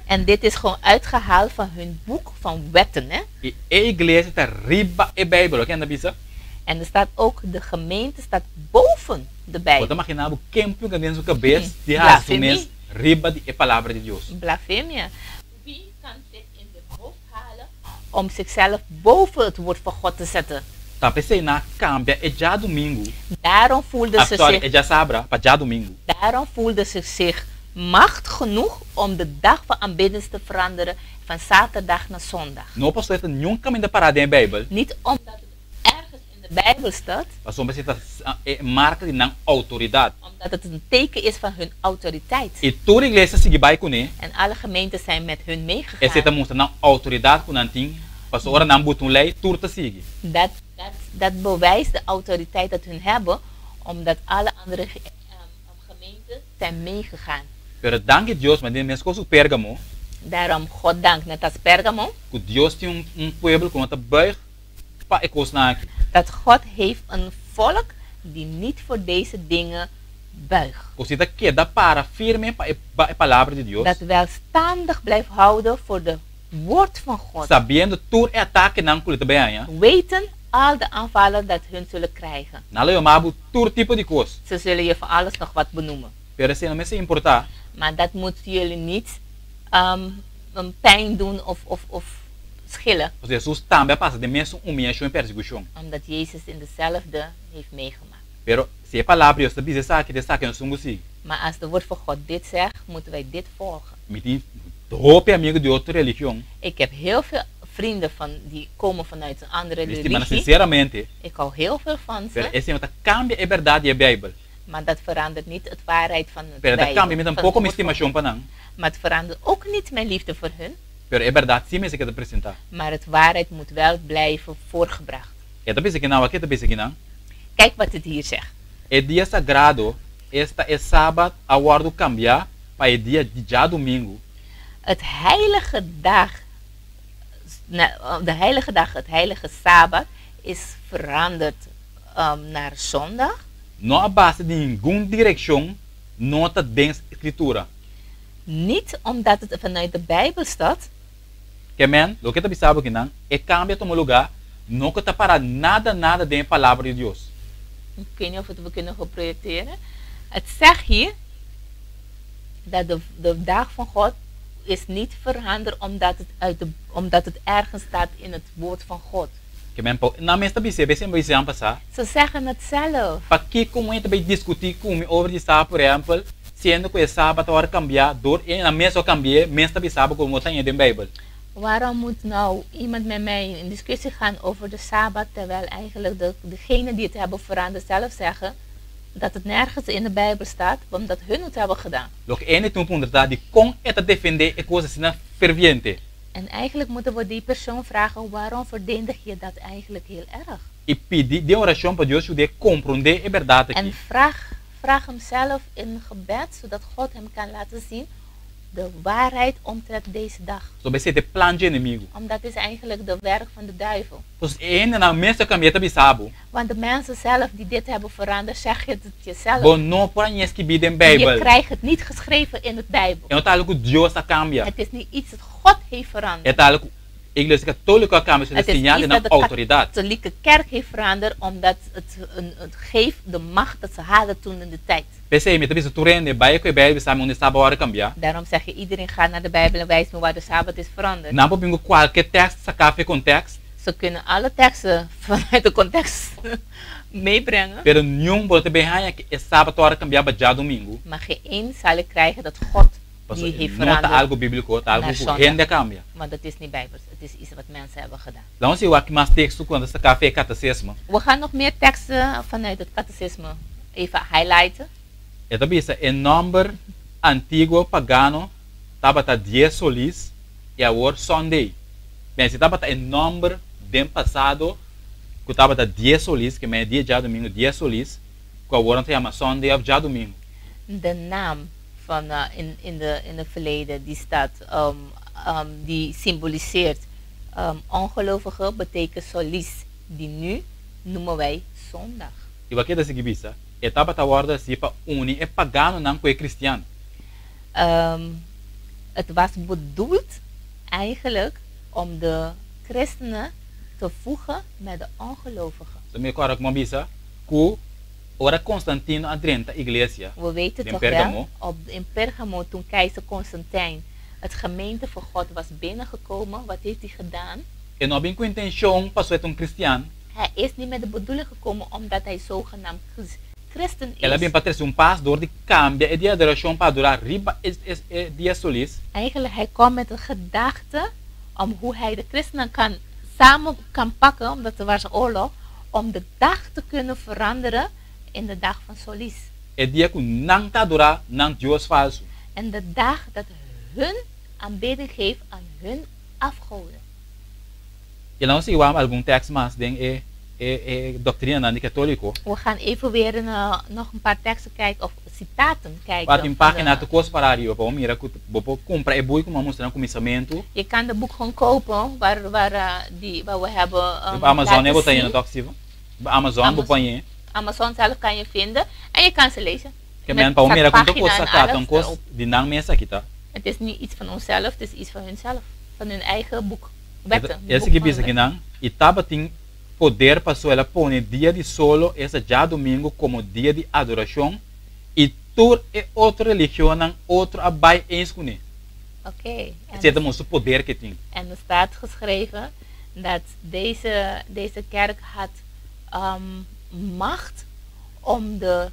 En dit is gewoon uitgehaald van hun boek van wetten, hè. I e iglesia ta riba e Bijbel, oke nan ta bisa? En er staat ook, de gemeente staat boven de Bo Bijbel. ta magina bo ken pui den su kabes di hasi su mes Blasfemie. riba di e Palabra di Dios? Blasfemia. Wie kan zich in de hoofd halen om zichzelf boven het woord van God te zetten? Ta p'esei nan a kambia e djadumingu, Daarom voelden ah ze sorry, zich e djasabra pa djadumingu. Daarom voelden ze zich macht genoeg om de dag van aanbiddens te veranderen van zaterdag naar zondag. No pasobra e ta niun kaminda pará den e Bijbel. Niet omdat het ergens in de Bijbel staat. Pasobra esei ta e marka di nan outoridat. Omdat het een teken is van hun autoriteit. I tur iglesia sigui bai kuné. En alle gemeenten zijn met hun meegegaan. Esei ta mustra nan outoridat ku nan tin, pasobra ora nan buta un lei, tur ta sigui. Dat dat dat bewijst de autoriteit dat hun hebben, omdat alle andere gemeenten zijn meegegaan. Pero danki Dios, manera meskos ku Pergamo. Daarom, God dank, net als Pergamo. Ku Dios tin un un pueblo ku no ta buig pa e kosnan aki. Dat God heeft een volk die niet voor deze dingen buigt. Ku si ta keda para firme pa e e palabra di Dios. Dat wel staandig blijft houden voor de woord van God. Sabiendo tur e atakenan ku lo ta bay haña. Weten al de aanvallen dat hun zullen krijgen. Nan lo yama bo tur tipo di kos. Ze zullen je van alles nog wat benoemen. Pero esei no mester importá. Maar dat moet jullie niet pijn doen of of of schillen. Pasobra Hesus tambe a pasa den mesun humiashon i persekushon. Omdat Jezus in dezelfde heeft meegemaakt. Pero si e palabra Dios ta bisa esaki, ta esaki nos tin ku sigui. Maar als de woord van God dit zegt, moeten wij dit volgen. Mi tin hopi amigu di otro religion. Ik heb heel veel vrienden van die komen vanuit een andere Mi stima nan religie. sinseramente. Ik hou heel veel van Pero ze. esei no ta kambia e bèrdat di e Beibel. Maar dat verandert niet het waarheid van het Pero ta Bijbel. kambia mi Van tampoko het mi woord van stimashon God. pa nan. Maar het verandert ook niet mijn liefde voor hun. Pero e bèrdat sí mester keda presentá. Maar het waarheid moet wel blijven voorgebracht. E ta bisa kinan, wak e ta bisa kinan. Kijk wat het hier zegt. E dia sagrado, esta e Sabat, a wòrdu kambiá pa e dia di djadumingu. Het heilige dag, de heilige dag, het heilige Sabat, is veranderd naar zondag. No a base di ningun direkshon no ta den Skritura. Niet omdat het vanuit de Bijbel staat. Ke men, loke ta bisa bo kinan, e kambio a tuma lugá, no ku ta para nada nada den e Palabra di Dios. Ik weet niet of het we kunnen geprojecteren. Het zegt hier dat de, de dag van God is niet veranderd omdat het, uit de, omdat het ergens staat in het woord van God. Ke men pa nan mes ta bis'é, b'e siempre bis'é an pasá. Ze zeggen het zelf. Pakiko un hende ta bai diskutí ku mi over di sa, por ehèmpel, siendo ku e Sabat a wòrdu kambiá dor e nan mes a kambi'é, mes ta bisa bo ku bo ta haña den Beibel. Waarom moet nou iemand met mij in discussie gaan over de Sabbat, terwijl eigenlijk de, degenen die het hebben veranderd zelf zeggen Dat het nergens in de Bijbel staat, omdat hun het hebben gedaan. Loke hende tin puntra ta di kon e ta defendé e kos asina ferviente. En eigenlijk moeten we die persoon vragen, waarom verdedig je dat eigenlijk heel erg? I pidi den orashon pa Dios yud'é komprondé e bèrdat En aki. vraag, vraag hem zelf in gebed, zodat God hem kan laten zien de waarheid omtrent deze dag. Pasobra esei ta e plan dje enemigu. Omdat is eigenlijk de werk van de duivel. Pues e hendenan mes ta kambia ta bisa bo. Want de mensen zelf die dit hebben veranderd, zeg je het jezelf. Bo no por a ñe skibí den Je Bijbel. krijgt het niet geschreven in het Bijbel. E no ta algu ku Dios a kambia. Het is niet iets dat God heeft E veranderd. ta algu ku e Iglesia Katóliko a kambia su ta Het is siñal iets di nan dat de outoridat. katholieke kerk heeft veranderd, omdat het, een, het geeft de macht dat ze hadden toen in de tijd. P'esei mi ta bisa tur hende, bai ku e Bijbel bisa mi unda e Sabat wòrdu kambiá. Daarom zeg je iedereen ga naar de Bijbel en wijs me waar de Sabbat is veranderd. Nan por bin ku kualke tèkst saká for e kontekst. Ze kunnen alle teksten vanuit de context meebrengen. Pero niun bo no ta bin haña ku e Sabat wòrdu kambiá pa djadumingu. Maar geen één zal ik krijgen dat God Pasobra die heeft no ta veranderd algu bíbliko, ta algu naar ku zondag. hende a kambia. Want dat is niet bijbels, het is iets wat mensen hebben gedaan. Laat ons wak mas teksto ku nan ta saká for e katesismo. We gaan nog meer teksten vanuit het catechisme even highlighten. E ta bisa e nòmber antiguo pagano tabata Dies Solis i awor Sunday. Ben, si tabata e nòmber den pasado ku tabata Dies Solis, ke men e dia djadumingu, Dies Solis, ku awor nan ta yama Sunday òf djadumingu. De naam van in, in, de, in het verleden die staat, die symboliseert ongelovige betekent solis, die nu noemen wij zondag. I wak e ta sigui bisa, E tabata wòrdu hasi pa uni e paganonan ku e kristian. Het was bedoeld eigenlijk om de christenen te voegen met de ongelovigen. So mi kòrda ku mi a bisa ku ora Konstantino a drenta iglesia We weten den toch Pergamo. wel, op, in Pergamo toen keizer Constantijn het gemeente van God was binnengekomen, wat heeft hij gedaan? E no a bin ku intenshon pasobra e ta un kristian. Hij is niet met de bedoeling gekomen omdat hij zogenaamd christen El a is. bin pa trese un pas dor di kambia e dia adorashon pa adorá riba e e dia solis. Eigenlijk hij kwam met een gedachte om hoe hij de christenen kan, samen kan pakken, omdat er was oorlog, om de dag te kunnen veranderen in de dag van Solis. E dia ku nan ta adorá nan dios falsu. En de dag dat hun aanbidding geeft aan hun afgoden. I nos sigui wak algun tekst mas den e e e doktrinanan di katoliko. We gaan even weer een, nog een paar teksten kijken of citaten kijken. Wak tin van página de- tur kos pará ariba pa bo mira ku bo por kumpra e buki ku mi a mustra na kuminsamentu. Je kan de boek gewoon kopen waar, waar, die, waar we hebben Riba Amazon laten e bo ta zien. yendo tok siva? Riba Amazon bo Amazon. pañ'é. Amazon zelf kan je vinden en je kan ze lezen. Ke Met men pa bo mira kon tur pagina kos en saká, ta alles un kos erop. di nan mes aki ta. Het is niet iets van onszelf, het is iets van hunzelf. Van hun eigen boek. E Wetten. e boek sigui van bisa wetten. kinan, i tabatin poder paso el a pone dia di solo, esta djadumingu, komo dia di adorashon, i tur e otro religionnan otro a bai eens kuné. Oké. En Esei ta mustra poder ku e tin. En er staat geschreven dat deze, deze kerk had macht om de,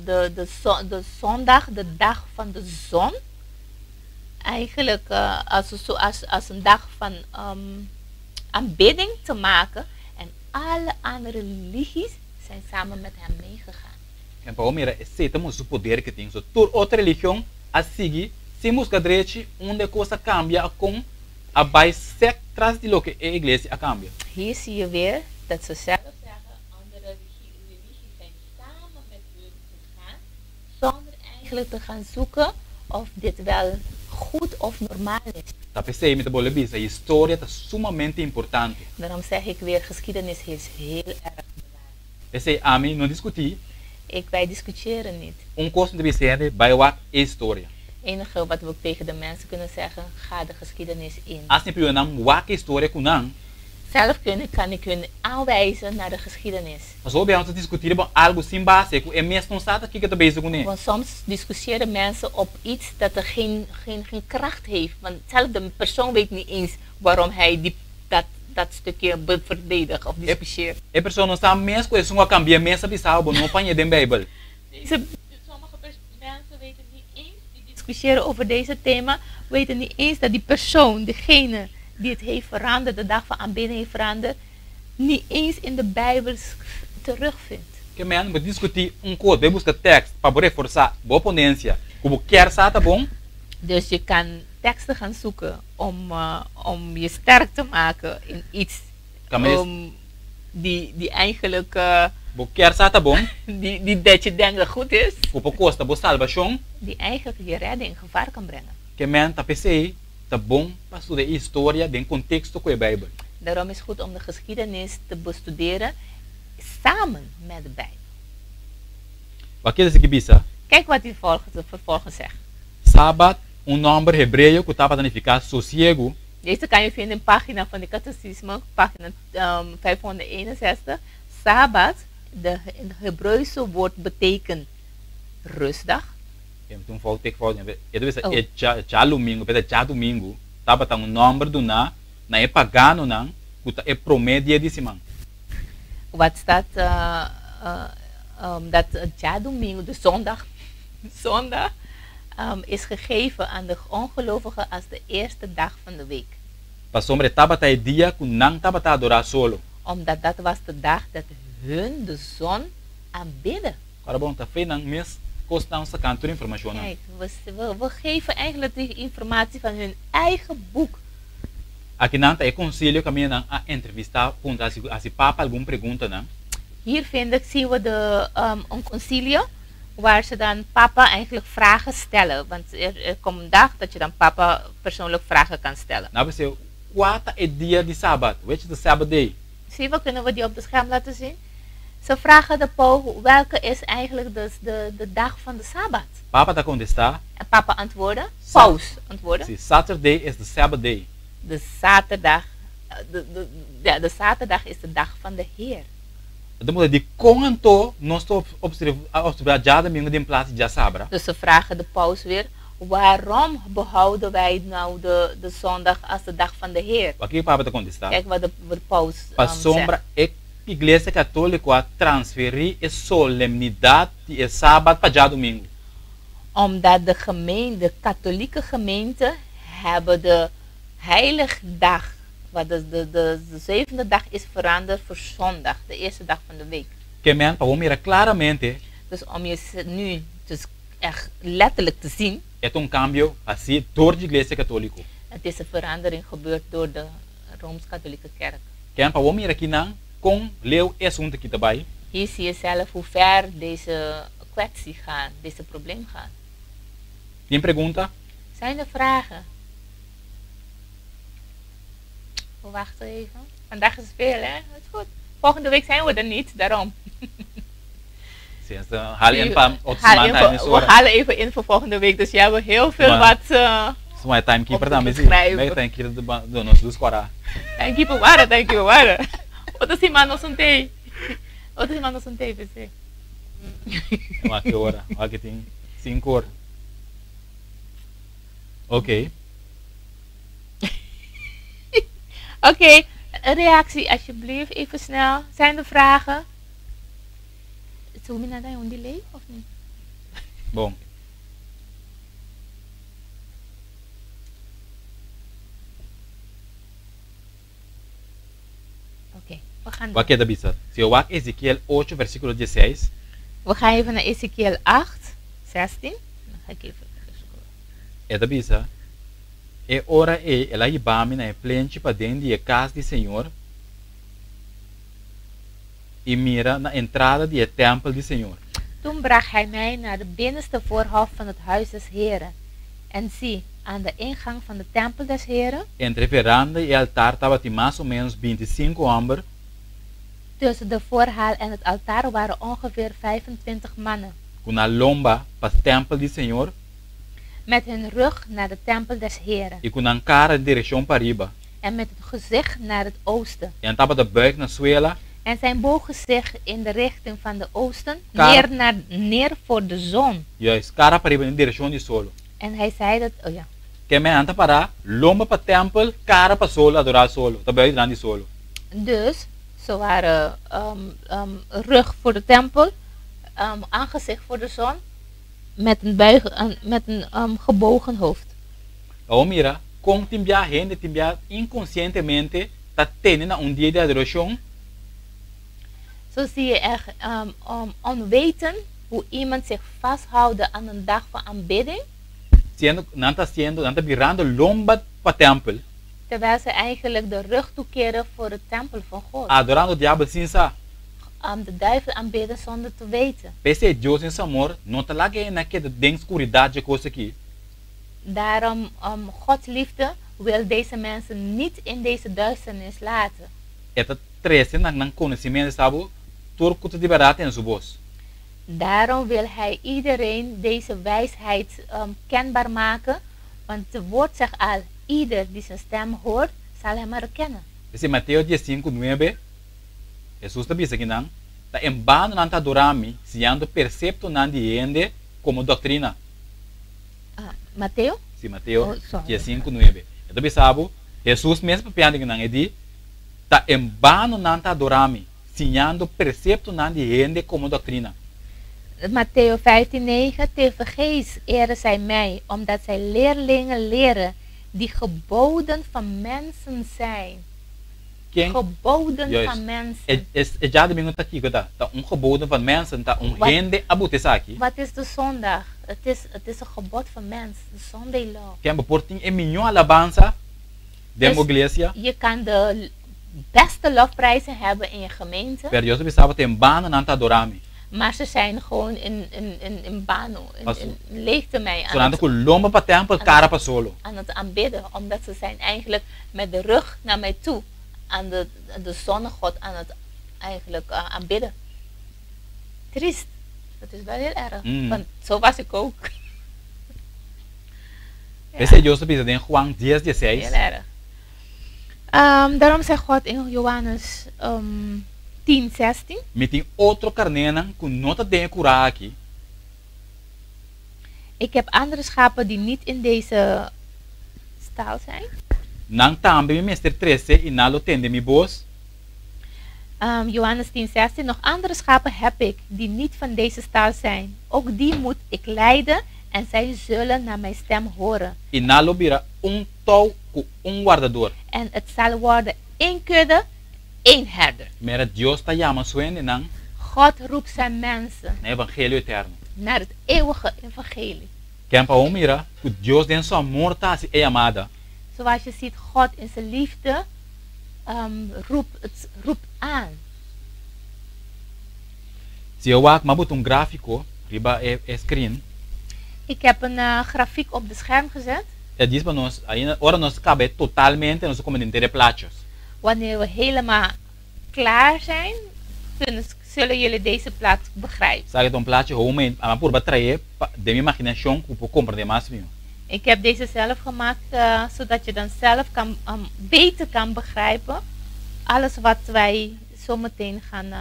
de, de, de zondag, de dag van de zon, eigenlijk als, als, als een dag van aanbidding te maken. En alle andere religies zijn samen met hem meegegaan. En pa bo mira, esei ta mustra su poder ku e tin. So tur otro religion a sigui sin buska drechi unda e kos a kambia a kon a bai sèk tras di loke e iglesia a kambia. Hier zie je weer dat ze zelf zeggen, andere religies zijn samen met hun gegaan, zonder eigenlijk te gaan zoeken of dit wel goed of normaal is. Ta p'esei mi ta bolbe bisa, historia ta sumamente importante. Daarom zeg ik weer, geschiedenis is heel erg belangrijk. P'esei ami no diskutí. Ik, wij discutiëren niet. Un kos mi ta bisa hende, bai wak e historia. Enige wat we ook tegen de mensen kunnen zeggen, ga de geschiedenis in. Asta mi pidi nan wak e historia ku nan. Zelf kunnen, kan ik hun aanwijzen naar de geschiedenis. Pasobra hopi nos ta diskutí riba algu sin base ku e mes no sa ta kiko ta bezig kuné. Want soms discussiëren mensen op iets dat er geen, geen, geen kracht heeft. Want zelf de persoon weet niet eens waarom hij die, dat, dat stukje verdedigt of discussieert. E persona no sa mes ku esun a kambia mes a bisa bo no paña den Bijbel. Deze, sommige mensen weten niet eens, die discussiëren over deze thema, weten niet eens dat die persoon, degene die het heeft veranderd, de dag van aanbidding heeft veranderd, niet eens in de Bijbel terugvindt. Ke men, bo diskutí un kos, bo buska tekst pa bo reforsá bo ponensia, ku bo kier sa ta bon. Dus je kan teksten gaan zoeken om je sterk te maken in iets die eigenlijk Bo kier sa ta bon. die dat je denkt dat goed is. Ku por kosta bo salbashon. Die eigenlijk je redding in gevaar kan brengen. Ke men ta p'esei ta bon pa studia e historia den konteksto ku e Beibel. Daarom is goed om de geschiedenis te bestuderen samen met de Bijbel. Wak e sigui bisa? Kijk wat hij vervolgens zegt. Sabat, un nòmber hebreo ku tabata nifiká sosiegu. Deze kan je vinden in pagina van de catechisme, pagina 561. Sabbat, in het Hebreeuwse woord betekent rustdag. E un fout tek fout. E debe ser e djalumingu, pero djadumingu tabata un nòmber duná na e paganonan ku ta e promé dia di siman. Wat staat dat djadumingu, de zondag, zondag is gegeven aan de ongelovigen als de eerste dag van de week. Pasobra e tabata e dia ku nan tabata adorá solo. Omdat dat was de dag dat hun de zon aanbidden. Ora bon, ta fe nan mes kos nan sakan tur informashonnan. Kijk, we geven eigenlijk de informatie van hun eigen boek. Akinan ta e konsilio kaminda nan a entrevistá puntra hasi hasi papa algun preguntanan. Hier vind ik, zien we de, een concilio waar ze dan papa eigenlijk vragen stellen. Want er komt een dag dat je dan papa persoonlijk vragen kan stellen. Nan a bis'é, Kua ta e dia di sabat? Which is the Sabbath day? Zie we, kunnen we die op de scherm laten zien? Ze vragen de paus, welke is eigenlijk de dag van de Sabbat? Papa ta kontestá. En papa antwoordde, paus antwoordde. Si, Saturday is the Sabbath day. De zaterdag, ja, de zaterdag is de dag van de Heer. E ta muda dikon anto nos ta opservá djadumingu den plas di djasabra? Dus ze vragen de paus weer, waarom behouden wij nou de zondag als de dag van de Heer? Wak kiko papa ta kontestá? Kijk wat de paus zegt. Pasobra e Iglesia Katóliko a transferí e solemnidat di e Sabat pa djadumingu. Omdat de gemeente, de katholieke gemeente hebben de heiligdag, wat de zevende dag is veranderd voor zondag, de eerste dag van de week. Ke men pa bo mira klaramente. Dus om je nu dus echt letterlijk te zien. E ta un kambio hasí dor di Iglesia Katóliko. Het is een verandering gebeurd door de Rooms-Katholieke Kerk. Ke men pa bo mira kinan kon leu e asuntu aki ta bai. Hier zie je zelf hoe ver deze kwestie gaat, deze probleem gaat. Tin pregunta? Zijn er vragen? We wachten even. Vandaag is veel, hè? Dat is goed. Volgende week zijn we er niet, daarom. Si, haal in pa otro Haal siman in ta voor- we ora. halen even in voor volgende week. Dus jij hebt heel veel Maar- wat Suma timekeeper om te tambe si. beschrijven. Bij timekeeper de ba do nos dus kora. Timekeeper wara, timekeeper wara. Otro siman nos un tei. Otro siman nos un tei, p'esei. Wak ki ora? Wak ki tin sinku ora. Oké. Oké, een reactie alsjeblieft, even snel. Zijn er vragen? Zoom in naar een delay of niet? Bon. Oké, we gaan Wak keda bisa. Si bo wak Ezekiel ocho versíkulo dieseis. We gaan even naar Ezekiel 8, 16. Dan ga ik even zoeken. E ta bisa, E ora ei el a hiba mi na e plenchi paden di e kas di señor, i mira na entrada di e tèmpel di señor. Toen bracht hij mij naar de binnenste voorhof van het huis des Heeren, en zie, aan de ingang van de tempel des Heeren, Entre e veranda i e altar tabatin mas o ménos binti sinku hòmber. Tussen de voorhal en het altaar waren ongeveer 25 mannen. Ku nan lomba pa tèmpel di señor. Met hun rug naar de tempel des Heeren. I ku nan kara den direkshon pariba. En met het gezicht naar het oosten. I nan tabata buig na suela. En zij bogen zich in de richting van de oosten, Kara. neer naar, neer voor de zon. Juist, kara pariba den direkshon di solo. En hij zei dat, oh ja. Ke men nan ta pará, lomba pa tèmpel, kara pa solo, adorá solo, ta buig dilanti di solo. Dus, ze waren rug voor de tempel, aangezicht voor de zon, met een, buig, met een gebogen hoofd. Awor mira kon tin bia hende tin bia inkonsientemente ta tene na un dia di adorashon. Zo zie je echt onweten hoe iemand zich vasthoudt aan een dag van aanbidding. Siendo, nan ta hasiendo, nan ta birando lomba pa tèmpel. Terwijl ze eigenlijk de rug toekeren voor de tempel van God. Adorando diabel sin sa. De duivel aanbidden zonder te weten. P'esei Dios den su amor no ta laga nan keda den skuridat dje kos aki. Daarom, Gods liefde wil deze mensen niet in deze duisternis laten. E ta trese nan na konosementu, sabi, tur ku ta di bèrdat tende su bos. Daarom wil hij iedereen deze wijsheid kenbaar maken. Want het woord zegt al, ieder die zijn stem hoort, zal hem herkennen. Esei Mateo 15, 9, Hesus ta bisa akinan, ta en bano nan ta adorá mi, siñando perseptonan di hende komo doktrina. Ah, Mateo? Si, Mateo Oh, sorry. 15, 9. E ta bisa, Hesus mes papiando akinan, e di, ta en bano nan ta adorá mi, siñando perseptonan di hende komo doktrina. Mateo 15, 9. Tevergeefs eren zij mij, omdat zij leerlingen leren die geboden van mensen zijn. Ken? Geboden van mensen. E djadumingu ta kiko ta? Ta un geboden van mensen, ta un hende a buta esaki. Wat is de zondag? Het is een gebod van mens, de Sunday law. Ke men bo por tin e mihó alabansa den Dus iglesia. je kan de beste lofprijzen hebben in je gemeente. Pero Dios ta bisa ta en bano nan ta adorá mi. Maar ze zijn gewoon in bano, in leegte mij aan Nan ta het, ku lomba pa tèmpel, kara pa solo. aan het aanbidden. Omdat ze zijn eigenlijk met de rug naar mij toe aan de zonnegod aan het eigenlijk aanbidden. Triest. Dat is wel heel erg. Want zo was ik ook. Ja. P'esei Dios ta bisa den Juan 10, 16. Heel erg. Daarom zegt God in Johannes 10, 16. Mi tin otro karnénan ku no ta den e kurá aki. Ik heb andere schapen die niet in deze stal zijn. Nan tambe mi mester trese i nan lo tende mi bos. Johannes 10, 16. Nog andere schapen heb ik die niet van deze stal zijn. Ook die moet ik leiden en zij zullen naar mijn stem horen. I nan lo bira un tou ku un wardadó. En het zal worden één kudde, één herder. Mira, Dios ta yama su hendenan God roept zijn mensen na evangelio eterno. Naar het eeuwige evangelie. Ke men pa mira, ku Dios den su amor ta hasi e yamada. Zoals je ziet, God in zijn liefde roept, het roept aan. Si bo wak, m'a buta un gráfiko, riba e screen. Ik heb een grafiek op de scherm gezet. E di pa nos, ei ora nos kaba totalmente, nos komo henter plaatjes. Wanneer we helemaal klaar zijn, zullen jullie deze plaat begrijpen. Sabe, un plaatje home, m'a purba traha di mi imaginashon ku por komprondé mas mihó. Ik heb deze zelf gemaakt, zodat je dan zelf beter kan begrijpen alles wat wij zometeen gaan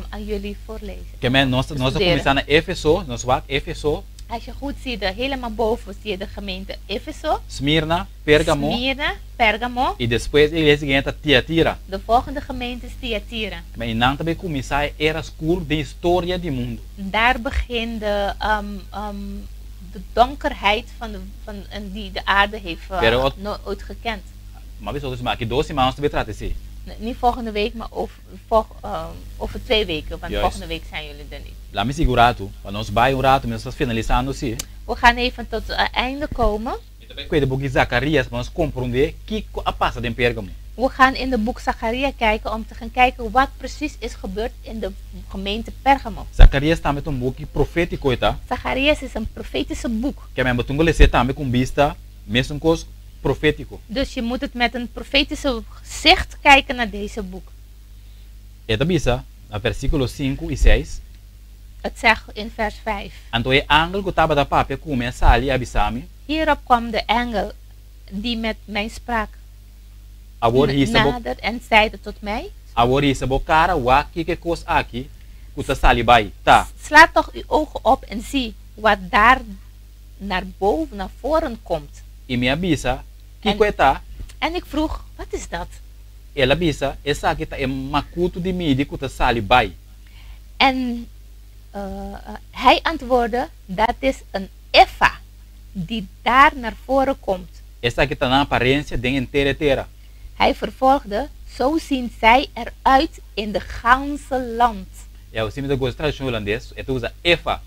aan jullie voorlezen. Ke men nos Studeren. kuminsá na Efeso, nos wak Efeso, Als je goed ziet, helemaal boven zie je de gemeente Efeso, Smyrna, Pergamo, Smyrna, Pergamo. I despues e iglesia siguiente Tiatira. De volgende gemeente is Thyatira. Mas einan tambe ta kuminsá e era skur di historia di mundu. Daar begint de donkerheid en die de aarde heeft nooit gekend. Ma bisa mas aki 2 siman nos ta bai trata esei. Nee, niet volgende week, maar over 2 weken. Want volgende week zijn jullie er niet. Laga mi sigurá bo, pa nos bai un ratu, nos ta finalisando si. We gaan even tot het einde komen. Ku e buki Zakarias, pa nos komprondé kiko a pasa den Pergamo. We gaan in de boek Zacharia kijken om te gaan kijken wat precies is gebeurd in de gemeente Pergamo. Zakarias tambe ta un buki profétiko, ta? Zacharias is een profetische boek. Ke men bo tin ku les'é tambe ku bista, mesun kos profétiko. Dus je moet het met een profetische zicht kijken naar deze boek. E ta bisa, na versíkulo 5 i 6, Het zegt in vers 5. Anto e angel ku tabata papia ku mi a sali a bisa mi, Hierop kwam de engel die met mij sprak Awor hisa bo nader en zeide tot mij: Awor hisa bo kara wak kiko e kos aki ku ta sali bai. Ta. Sla toch uw ogen op en zie wat daar naar boven, naar voren komt. I mi a bisa, kiko e ta? En ik vroeg: Wat is dat? El a bisa, esaki ta e makutu di midi ku ta sali bai. En hij antwoordde: Dat is een efa die daar naar voren komt. Esaki ta nan aparensia den henter tera. Hij vervolgde: Zo zien zij eruit in de ganse land. Ja, si mi ta gusta tradukshon hulandes, e ta usa efa.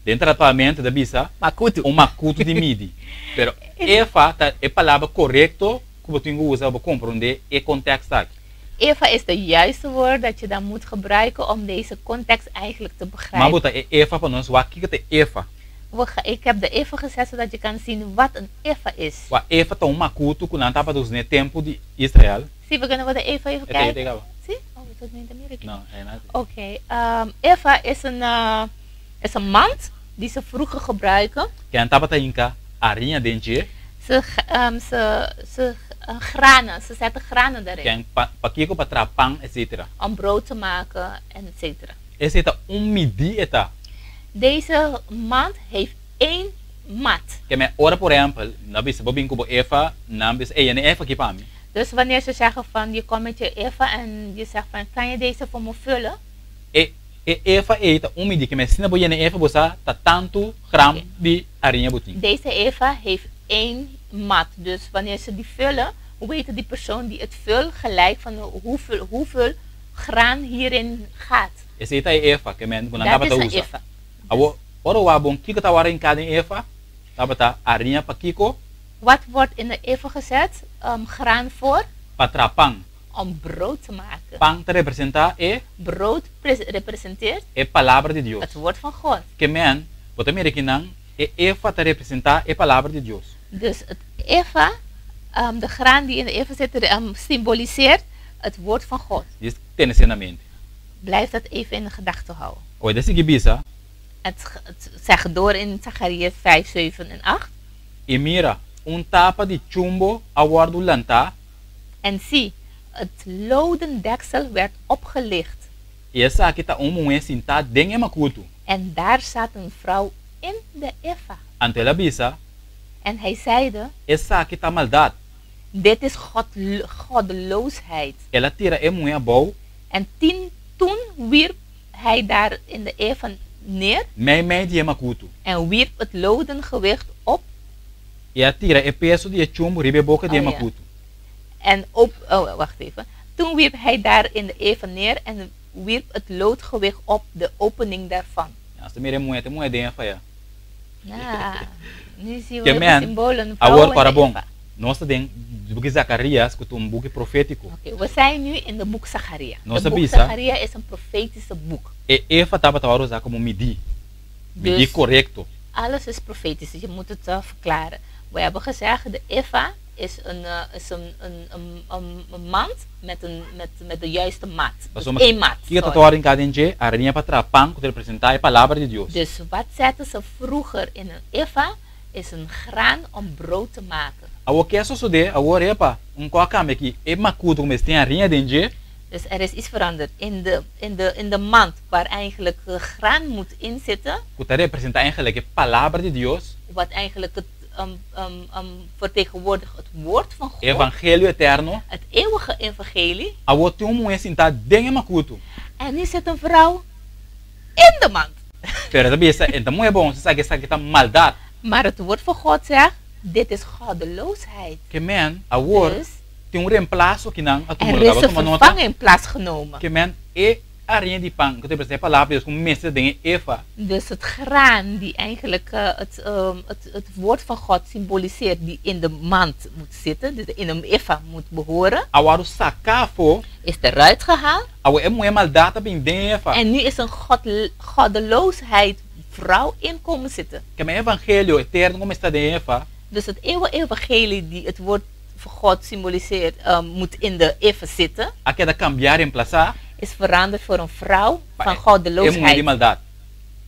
Den tratamentu ta bisa Makutu. Un makutu di midi. Pero efa ta e palabra korekto ku bo tin ku usa pa bo komprondé e kontekst aki. Efa is de juiste woord dat je dan moet gebruiken om deze context eigenlijk te Ma begrijpen. bo ta e efa pa nos wak kiko ta e efa. Ik heb de efa gezet zodat je kan zien wat een efa is. Wak efa ta un makutu ku nan tabata usa na e tempu di Israel. Sí, we kunnen wel de efa even E ta e kijken. kaba. Sí? Oh, we zullen niet meer kijken. No, e na. Oké, efa is een mand die ze vroeger gebruiken. Ku nan tabata hinka hariña den dje. Ze granen, ze zetten granen daarin. Ku pa pakiko pa traha pan, etcetera. Om brood te maken en et cetera. Esei ta un midí e ta. Deze mand heeft één maat. Ke men ora por ehèmpel, nan bisa bo bin ku bo efa, nan bisa, Ey, yena e efa aki pa mi. Dus wanneer ze zeggen van, je komt met je efa en je zegt van, kan je deze voor me vullen? E e efa ei ta un midí. Ke men asina bo yena e efa bo sa ta tantu gram di hariña bo tin. Deze efa heeft één maat. Dus wanneer ze die vullen, weet die persoon die het vult gelijk van hoeveel graan hierin gaat. Esei ta e efa ke men ku nan Dat tabata is een usa. efa. Awor, ora wak bon kiko ta wòrdu hinká den efa, tabata hariña pa kiko? Wat wordt in de efa gezet? Graan voor? Pa traha pan. Om brood te maken. Pan ta representá e. Brood representeert. E palabra di Dios. Het woord van God. Ke men, bo ta mira kinan, e efa ta representá e palabra di Dios. Dus het efa, de graan die in de efa zit, symboliseert het woord van God. Dis tene esei na mente. Blijf dat even in de gedachte houden. Oi ta sigui bisa. Het zegt door in Zacharias 5, 7 en 8. I mira, un tapa di chumbo a wòrdu lantá. En zie, het loden deksel werd opgelicht. I esaki ta un muhé sintá den e makutu. En daar zat een vrouw in de efa. Anto el a bisa. En hij zeide. Esaki ta maldat. Dit is goddeloosheid. El a tira e muhé abou. En tien, toen wierp hij daar in de efa neer. Mei mei di e makutu. En wierp het loden gewicht op. I a tira e peso di e chumbo riba e boka di e Oh, ja. makutu. En op, oh, wacht even. Toen wierp hij daar in de efa neer en wierp het loodgewicht op de opening daarvan. Nos ta mira e muhé, ta e muhé den efa ya. Ja, nu zien we Ke de men, symbolen. awor Vrouwen para in de bon. efa. Nos ta den buki Zakarias, ku ta un buki profétiko. Oké, we zijn nu in de boek Zacharia. Nos De boek bisa. Zacharia is een profetische boek. E efa tabata wòrdu usá komo midí. Midí Dus korekto. alles is profetisch, dus je moet het verklaren. We hebben gezegd, de efa is een mand met de juiste maat. Dus Pasobra één maat. kiko ta Sorry. wòrdu hinká den dje, hariña pa traha pan ku ta representá e palabra di Dios. Dus wat zetten ze vroeger in een efa, is een graan om brood te maken. Awor ke a sosodé, awor epa, un kos a kambia aki, e makutu ku mester tin hariña den dje. Dus er is iets veranderd. In de mand waar eigenlijk graan moet inzitten, Ku ta representá eigenlijk e palabra di Dios. wat eigenlijk het vertegenwoordigt het woord van God. Evangelio eterno. Het eeuwige evangelie. Awor tin un muhé sintá den e makutu. En nu zit een vrouw in de mand. Pero e ta bisa, e ta muhé bon, sa ku esaki ta maldat. Maar het woord van God zegt, dit is goddeloosheid. Ke men, awor, Dus tin un reemplaso akinan a tuma er lugá. is Bo een tuma nota? vervanging plaatsgenomen. Ke men, e hariña di pan, ku ta representá e palabra di Dios, ku mester den e efa. Dus het graan die eigenlijk het woord van God symboliseert, die in de mand moet zitten, dus in een efa moet behoren, A wòrdu saká afó. Is eruit gehaald. Awor e muhé maldat a bin den e efa. En nu is een goddeloosheid vrouw in komen zitten. Ke men evangelio eterno ku mester ta den e efa. Dus het eeuwige evangelie die het woord van God symboliseert, moet in de efa zitten, A keda kambiá, reemplasá. Is veranderd voor een vrouw Pa van e muhé di goddeloosheid. maldat.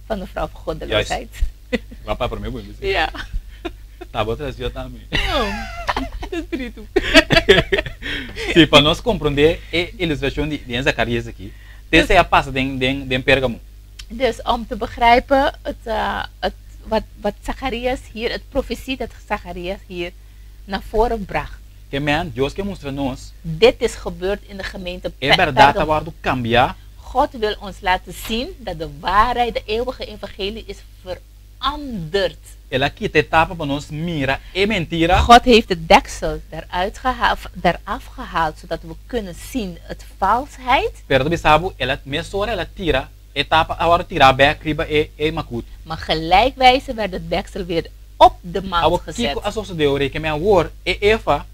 Van de vrouw van goddeloosheid. Wapa promé bo bisa. Ja. Ta bo tradução tambe. Oh, espírito. Si, pa nos komprondé e ilustrashon di Zacarias aki. Te a pasa den Pergamo. Dus om te begrijpen wat Zacharias hier, het profetie dat Zacharias hier naar voren bracht. Ke men, Dios ke mustra nos, Dit is gebeurd in de gemeente e bèrdat Pergamo. a wòrdu kambiá. God wil ons laten zien dat de waarheid, de eeuwige evangelie is Veranderd. El a kita e tapa pa nos mira e mentira. God heeft het deksel eruit gehaald, eraf gehaald, zodat we kunnen zien het valsheid. Pero ta bisa bo, el a mesora el a tira e tapa a wòrdu tirá bèk riba e e makutu. Maar gelijkwijze werd het deksel weer op de mand Awor gezet. kiko a sosodé ora ei? Ke men awor e efa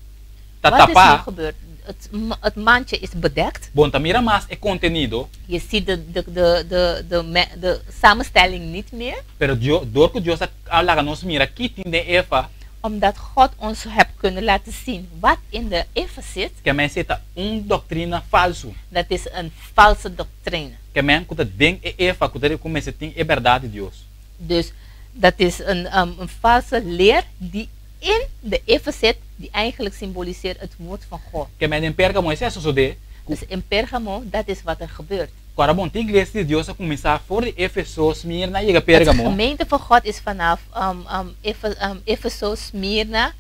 ta Wat is nu tapá. gebeurd? Het, het mandje is bedekt. Bo no ta mira mas e kontenido. Je ziet de, de, de, de, de, de samenstelling niet meer. Pero Dios, dor ku Dios a laga nos mira ki tin den efa. Omdat God ons heeft kunnen laten zien wat in de efa zit. Ke men esei ta un doktrina falsu. Dat is een valse doctrine. Ke men ku ta den e efa ku ta ku mester tin e bèrdat di Dios. Dus dat is een, een valse leer die in de efa zit, die eigenlijk symboliseert het woord van God. Ke men den Pergamo esei a sosodé. Ku. Dus in Pergamo, dat is wat er gebeurt. Ku ora bon tin iglesia di Dios a kuminsá for di Efeso, Smirna i yega Het Pergamo. gemeente van God is vanaf um, um, Efe, um, Efeso, Smyrna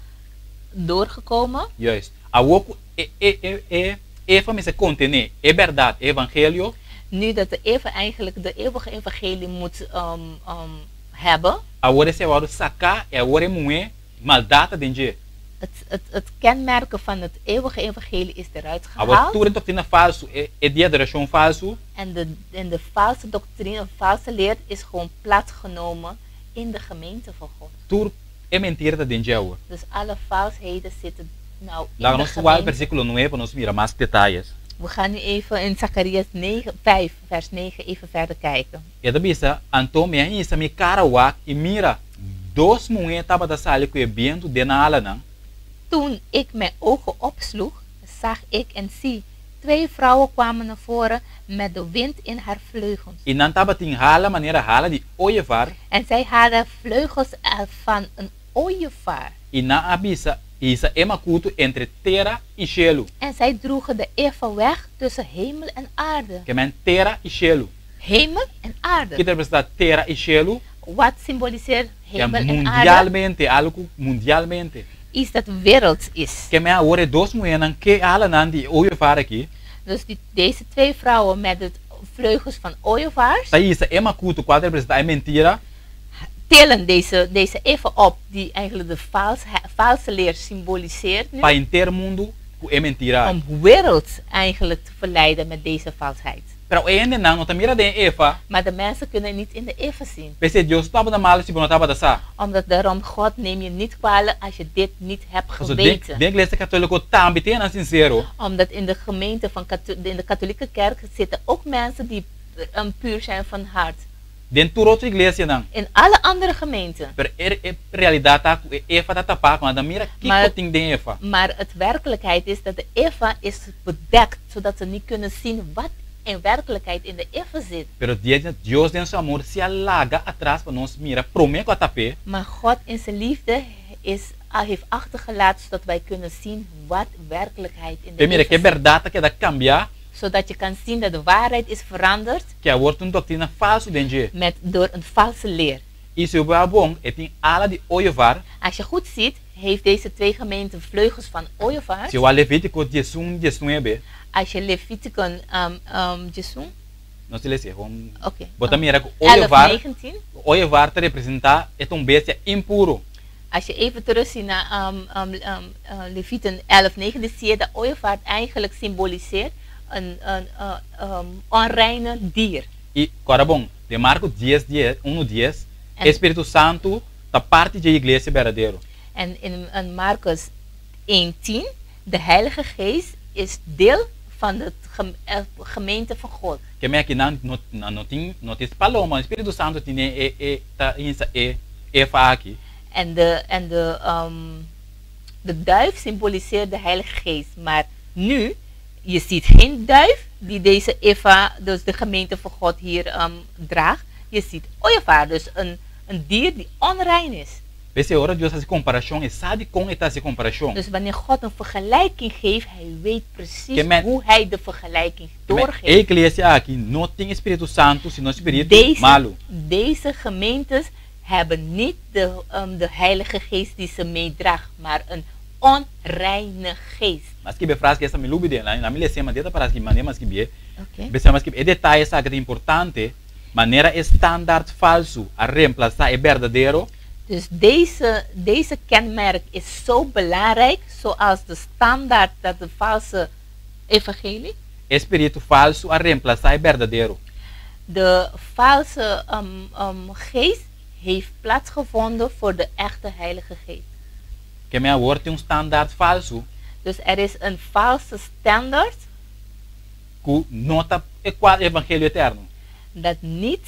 doorgekomen. Juist. Awor ku e e e e efa mester kontené e bèrdat, e evangelio. Nu dat de efa eigenlijk de eeuwige evangelie moet um, um, hebben. Awor esei a wòrdu saká i awor e muhé maldat ta den dje. Het, het, het kenmerken van het eeuwige evangelie is eruit Awor gehaald. tur e doktrina falsu, e e di adorashon falsu. En de, en de valse doctrine, of valse leer is gewoon plaatsgenomen in de gemeente van God. Tur e mentira ta den dje awor. Dus alle valsheden zitten nou in Laga de nos wak gemeente. versíkulo nuebe pa nos mira mas detayes. We gaan nu even in Zacharias 9, 5, vers 9 even verder kijken. E ta bisa, Anto mi a hisa mi kara wak i mira, dos muhé tabata sali ku e bientu den nan alanan. Toen ik mijn ogen opsloeg, zag ik en zie, twee vrouwen kwamen naar voren met de wind in haar vleugels. I nan tabatin hala manera hala di oyevar. En zij hadden vleugels van een ooievaar. I nan a bisa, hisa e makutu entre tera i shelu. En zij droegen de efa weg tussen hemel en aarde. Ke men tera i shelu. Hemel en aarde. Ki ta representá tera i shelu? Wat symboliseert Ya hemel en aarde? mundialmente, algu ku mundialmente. Iets dat werelds is. Ke men awor e dos muhénan ke halanan di e ooievaar aki. Dus die, deze twee vrouwen met de vleugels van ooievaars. Ta hisa e makutu kua ta representá e mentira. Tillen deze, deze efa op die eigenlijk de vals, valse leer symboliseert nu. Pa henter mundu ku e mentira aki. Om wereld eigenlijk te verleiden met deze valsheid. Pero e hendenan no ta mira den e efa. Maar de mensen kunnen niet in de efa zien. P'esei Dios tabata malu si bo no tabata sa. Omdat daarom God neem je niet kwalijk als je dit niet hebt Pasobra den geweten. den iglesia katoliko tambe tin hendenan sinsero. Omdat in de gemeente van in de katholieke kerk zitten ook mensen die puur zijn van hart. Den tur otro iglesianan. In alle andere gemeenten. Pero e e realidat ta ku e efa ta tapá ku nan ta mira kiko Maar, tin den efa. maar het werkelijkheid is dat de efa is bedekt, zodat ze niet kunnen zien wat in werkelijkheid in de efa zit. Pero dia Dios den su amor si a laga atras pa nos mira promé ku a tap'é. Maar God in zijn liefde is, heeft achtergelaten zodat wij kunnen zien wat werkelijkheid in de P'e mira efa ku e zit. bèrdat ta keda kambiá. Zodat je kan zien dat de waarheid is veranderd. Ku awor ta un doktrina falsu den dje. Met door een valse leer. I si bo wak bon, e tin ala di ooievaar. Als je goed ziet, heeft deze twee gemeenten vleugels van ooievaars. Si bo wak Levítiko diesun diesnuebe. Als je Leviticon um, um, diesun? Nos ta lesa gewoon. Oké. Bo ta mira ku 11, ooievaar, 19. ooievaar ta representá e ta un bestia impuro. Als je even terugziet naar um, um, um, uh, Levieten 11, 19, zie je dat ooievaar eigenlijk symboliseert een, een uh, um, onreine dier. I kòrda bon, den Marko dies dies, unu dies, En e Spiritu Santu ta parti dje iglesia berdadero. En in, in Marcus 1, 10, de Heilige Geest is deel van de gemeente van God. Ke men aki nan no nan no tin no tin paloma, Spiritu Santu tin den e e ta insa e efa aki. En de, en de, um, de duif symboliseert de Heilige Geest. Maar nu, je ziet geen duif die deze efa, dus de gemeente van God hier um, draagt. Je ziet ooievaar, dus een, een dier die onrein is. P'esei ora Dios hasi komparashon, e sa dikon e ta hasi komparashon. Dus wanneer God een vergelijking geeft, hij weet precies Ke men, hoe hij de vergelijking ke men, e doorgeeft. iglesia aki no tin e Spiritu Santu, sino spiritu Deze, malu. deze gemeentes hebben niet de, um, de Heilige Geest die ze meedraagt, maar een onreine geest. Mas ki be frase ki esta mi lubid'é, la mi lesa ma deta para ki mane mas ki bie. Oké. Besa mas ki e detaye sa ki ta importante. Manera e standaard falsu a remplasá e berdadero. Dus deze kenmerk is zo belangrijk, zoals de standaard dat de valse evangelie. E spiritu falsu a remplasá e berdadero. De valse geest heeft plaatsgevonden voor de echte Heilige Geest. Ke men awor tin un standaard falsu. Dus er is een valse standaard. Ku no ta e kua evangelio eterno. Dat niet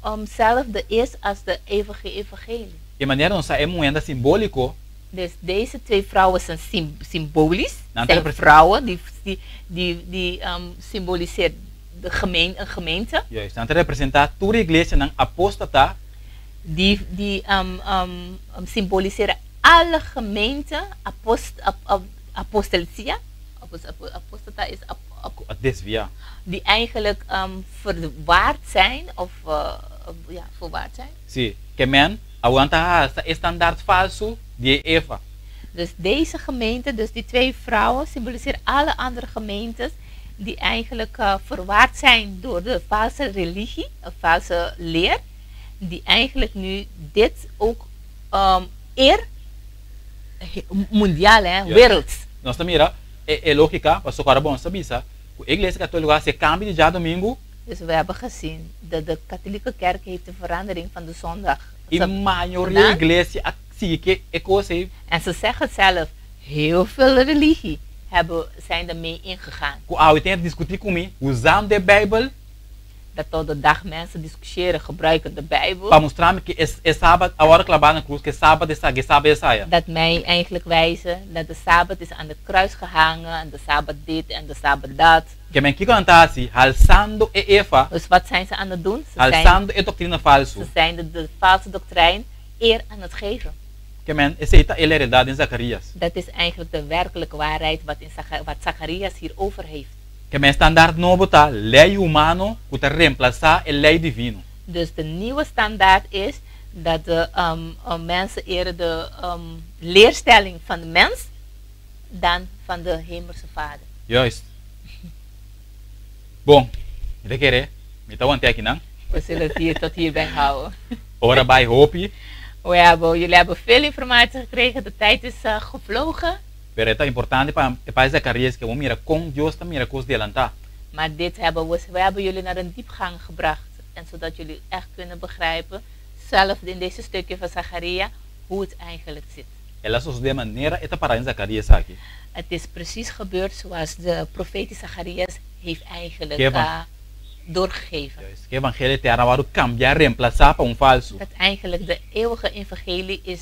hetzelfde is als de eeuwige evangelie. E manera nos sa e muhénan simbóliko. Dus deze twee vrouwen zijn symbolisch. Zijn vrouwen die symboliseert een gemeente. Juist, nan ta representá tur iglesianan apóstata. Die symboliseren alle gemeenten, apostolicia. Apostata is desviá. Die eigenlijk verwaard zijn, of ja, verwaard zijn. Si, ke men, awor nan ta e standaard falsu di Eva. Dus deze gemeente, dus die twee vrouwen, symboliseren alle andere gemeentes die eigenlijk verwaard zijn door de valse religie, een valse leer, die eigenlijk nu dit ook eer, mundial, hè, wereld. Nos mira, e lógika, pasobra awor bon sabi, e iglesia katóliko a kambio di djadumingu. Dus we hebben gezien dat de katholieke kerk heeft de verandering van de zondag. I mayoria iglesia sigui e kos. En ze zeggen zelf, heel veel religie zijn ermee ingegaan. Ku awe tin diskutí ku mi, usando e Beibel. Dat tot de dag mensen discussiëren, gebruiken de Bijbel. Pa mustra mi ku e sabat a wòrdu klabá na krus, ku sabat esaki, sabat esaya. Dat mij eigenlijk wijzen dat de Sabbat is aan de kruis gehangen en de Sabbat dit en de Sabbat dat. Ke men kiko nan ta hasi, halsando e Eva. Dus wat zijn ze aan het doen? Halsando e doktrina falsu. Ze zijn de valse doctrine eer aan het geven. Ke men esei ta e realidat den Zakarias. Dat is eigenlijk de werkelijke waarheid wat Zacharias hierover heeft. Ke men standaard nobo ta lei humano ku ta remplasá e lei divino. Dus de nieuwe standaard is dat de mensen eerder de leerstelling van de mens dan van de hemelse vader. Juist. Bon, mi ke mi ta wanta akinan. We zullen het hier tot hierbij houden. Ora a bai hopi. Jullie hebben veel informatie gekregen. De tijd is gevlogen. Pero ta importante pa pa Zacarias ku mira kon Dios ta mira kos delantá. Maar dit hebben we hebben jullie naar een diepgang gebracht. En zodat jullie echt kunnen begrijpen, zelf in deze stukje van Zacharia, hoe het eigenlijk zit. El a sosodé manera e ta pará den Zacarias aki. Het is precies gebeurd zoals de profeet Zacharias heeft eigenlijk doorgegeven. Juist. Ku evangelio eterno a wòrdu kambia, remplasá pa un falsu. Dat eigenlijk de eeuwige evangelie is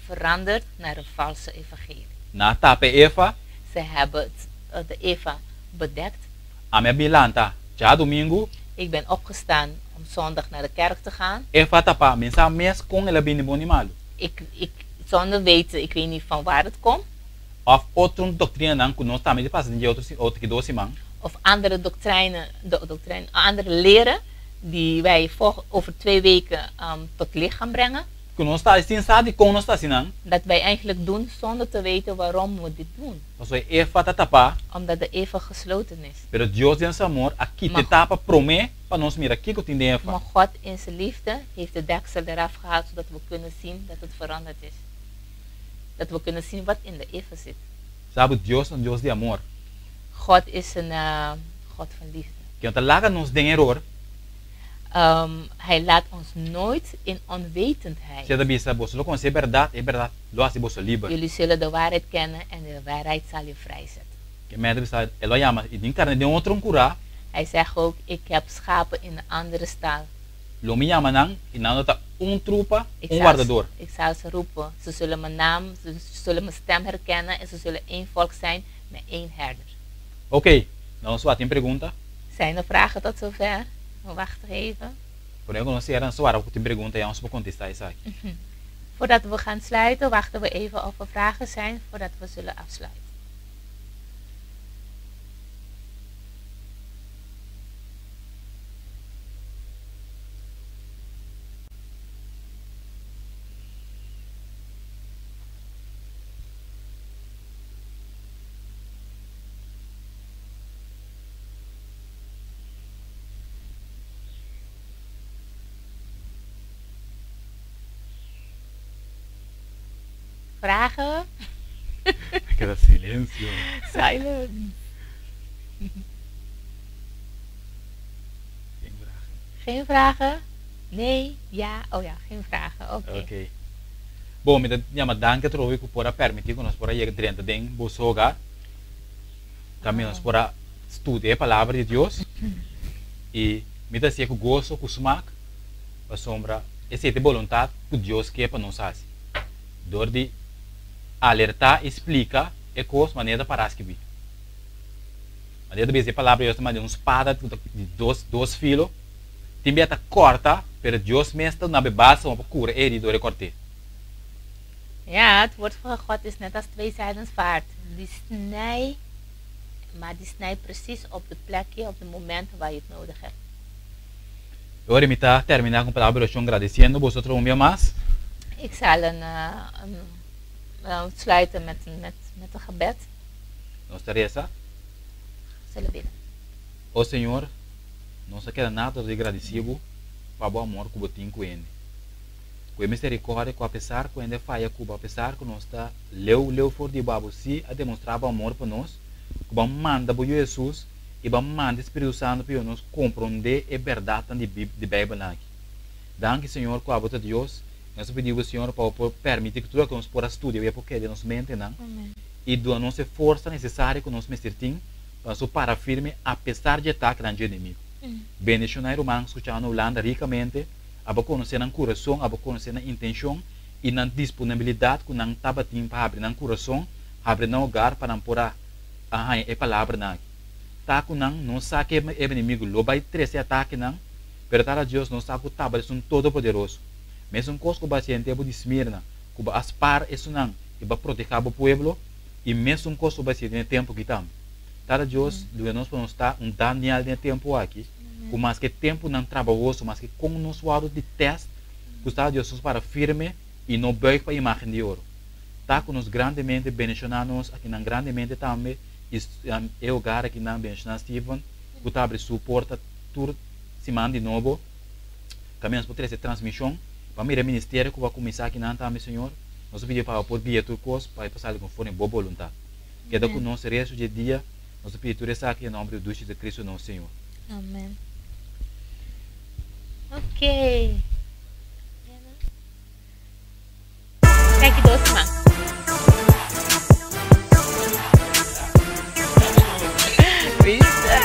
veranderd naar een valse evangelie. Nan a tapa Eva. Ze hebben de Eva bedekt. Ami a bin lanta djadumingu. Ik ben opgestaan om zondag naar de kerk te gaan. Eva tapá, mi n' sa mes kon el a bini bon ni malu. Ik, zonder weten, ik weet niet van waar het komt. Òf otro doktrinanan ku nos tambe ta pasa den otro ki 2 siman. Of andere doctrijnen, doctrine, andere leren die wij over 2 weken tot licht gaan brengen. Ku nos ta sin sa dikon nos ta hasi nan. Dat wij eigenlijk doen zonder te weten waarom we dit doen. Pasobra Eva ta tapá. Omdat de Eva gesloten is. Pero Dios den su amor a kita tapa promé pa nos mira kiko tin den Eva. Maar God in zijn liefde heeft de deksel eraf gehaald zodat we kunnen zien dat het veranderd is. Dat we kunnen zien wat in de Eva zit. Sabe, Dios ta un Dios di amor. God is een God van liefde. E no ta laga nos den eror. Hij laat ons nooit in onwetendheid. E ta bisa, boso lo konosé berdat, e berdat lo hasi boso liber. Jullie zullen de waarheid kennen en de waarheid zal je vrijzetten. Ke men e ta bisa, el a yama, i tin karné den otro kurá. Hij zegt ook, ik heb schapen in een andere stal. Lo mi yama nan, i nan lo ta un trupa, un wardadó. Ik zal ze roepen. Ze zullen mijn naam, ze zullen mijn stem herkennen en ze zullen één volk zijn met één herder. Oké, okay, nou wat een pregunta. Zijn er vragen tot zover? We wachten even. Por ejemplo, nos sera suara ku tin pregunta, ya nos por kontestá esaki. Voordat we gaan sluiten, wachten we even of er vragen zijn voordat we zullen afsluiten. Vragen? Keda silensio. Silence. Geen vragen. Geen vragen? Nee? Ja? Oh ja, geen vragen. Oké. Ok. Bon, mi ta yama danki atrobe ku por a permití ku nos por a yega drenta den boso hogar. Tambe nos por a studia e Palabra di Dios. I mi ta hasié ku goso, ku smak, pasobra esei ta e boluntat ku Dios ke pa nos hasi. Dor di alertá i splika e kos manera ta pará skibí. Manera ta bisa e Palabra di Dios ta manera un spada ku ta di dos dos filo. Tin bia ta kòrta, pero Dios mes ta duna bo e bálsamo pa kura e herido ora e kòrt'é. Ja, het woord van God is net als tweezijdig zwaard. Die snijdt, maar die snijdt precies op de plekje, op de momenten waar je het nodig hebt. Ora mi ta terminá ku un palabra di orashon gradisiendo boso otro un bia mas. Ik zal een, een, een sluiten met, met, met een gebed. Nos ta resa. Zullen bidden. O Señor, nos a keda nada di gradisí bo pa bo amor ku bo tin ku hende. Ku e miserikòrdia ku apesar ku hende faya ku bo, apesar ku nos ta leu leu for di bo, abo sí a demostrá bo amor pa nos, ku bo a manda bo Yu Hesus i bo a manda e Spiritu Santu pa yuda nos komprondé e bèrdatnan di di Beibelnan aki. Danki, Señor, ku abo ta Dios. Nos ta pidi bo, Señor, pa bo por permití ku tur loke nos por a studia bo por keda den nos mentenan i duna nos e forsa nesesario ku nos mester tin pa nos por para firme apesar dje atakenan dje enemigu. Bendishoná e rumannan ku skuchá na Hulanda rikamente. Abo konosé nan kurason, abo konosé nan intenshon i nan disponibilidat ku nan tabatin pa habri nan kurason, habri nan hogar pa nan por a haña e palabranan aki. Ta ku nan no sa ke e enemigu lo bai trese atakenan, pero Tata Dios nos sa ku tabata esun Todopoderoso. Mesun kos ku bo a hasi den tempu di Smirna, ku bo a spar esunnan i bo a protehá bo pueblo, i mesun kos lo bo a hasi den e tempu aki tambe. Tata Dios, duna nos pa nos ta un Daniel den e tempu aki, ku maske tempunan trabahoso, maske kon nos wòrdu di tèst, ku Tata Dios nos para firme i no bùig pa imágen di oro. Ta ku nos grandemente bendishoná nos akinan grandemente tambe i e hogar akinan bendishoná Steven ku ta abri su porta tur siman di nobo. Kaminda nos por trese transmishon pa mira e ministerio ku bo a kuminsá akinan tambe Señor. Nos ta pidi pa bo por guia tur kos pa e por sali konforme bo boluntat. Keda ku nos resto dje dia. Nos ta pidi tur esaki den nomber di Dushi Jesucristo nos Señor. Amen. Ok. Kijk dos man. Viste?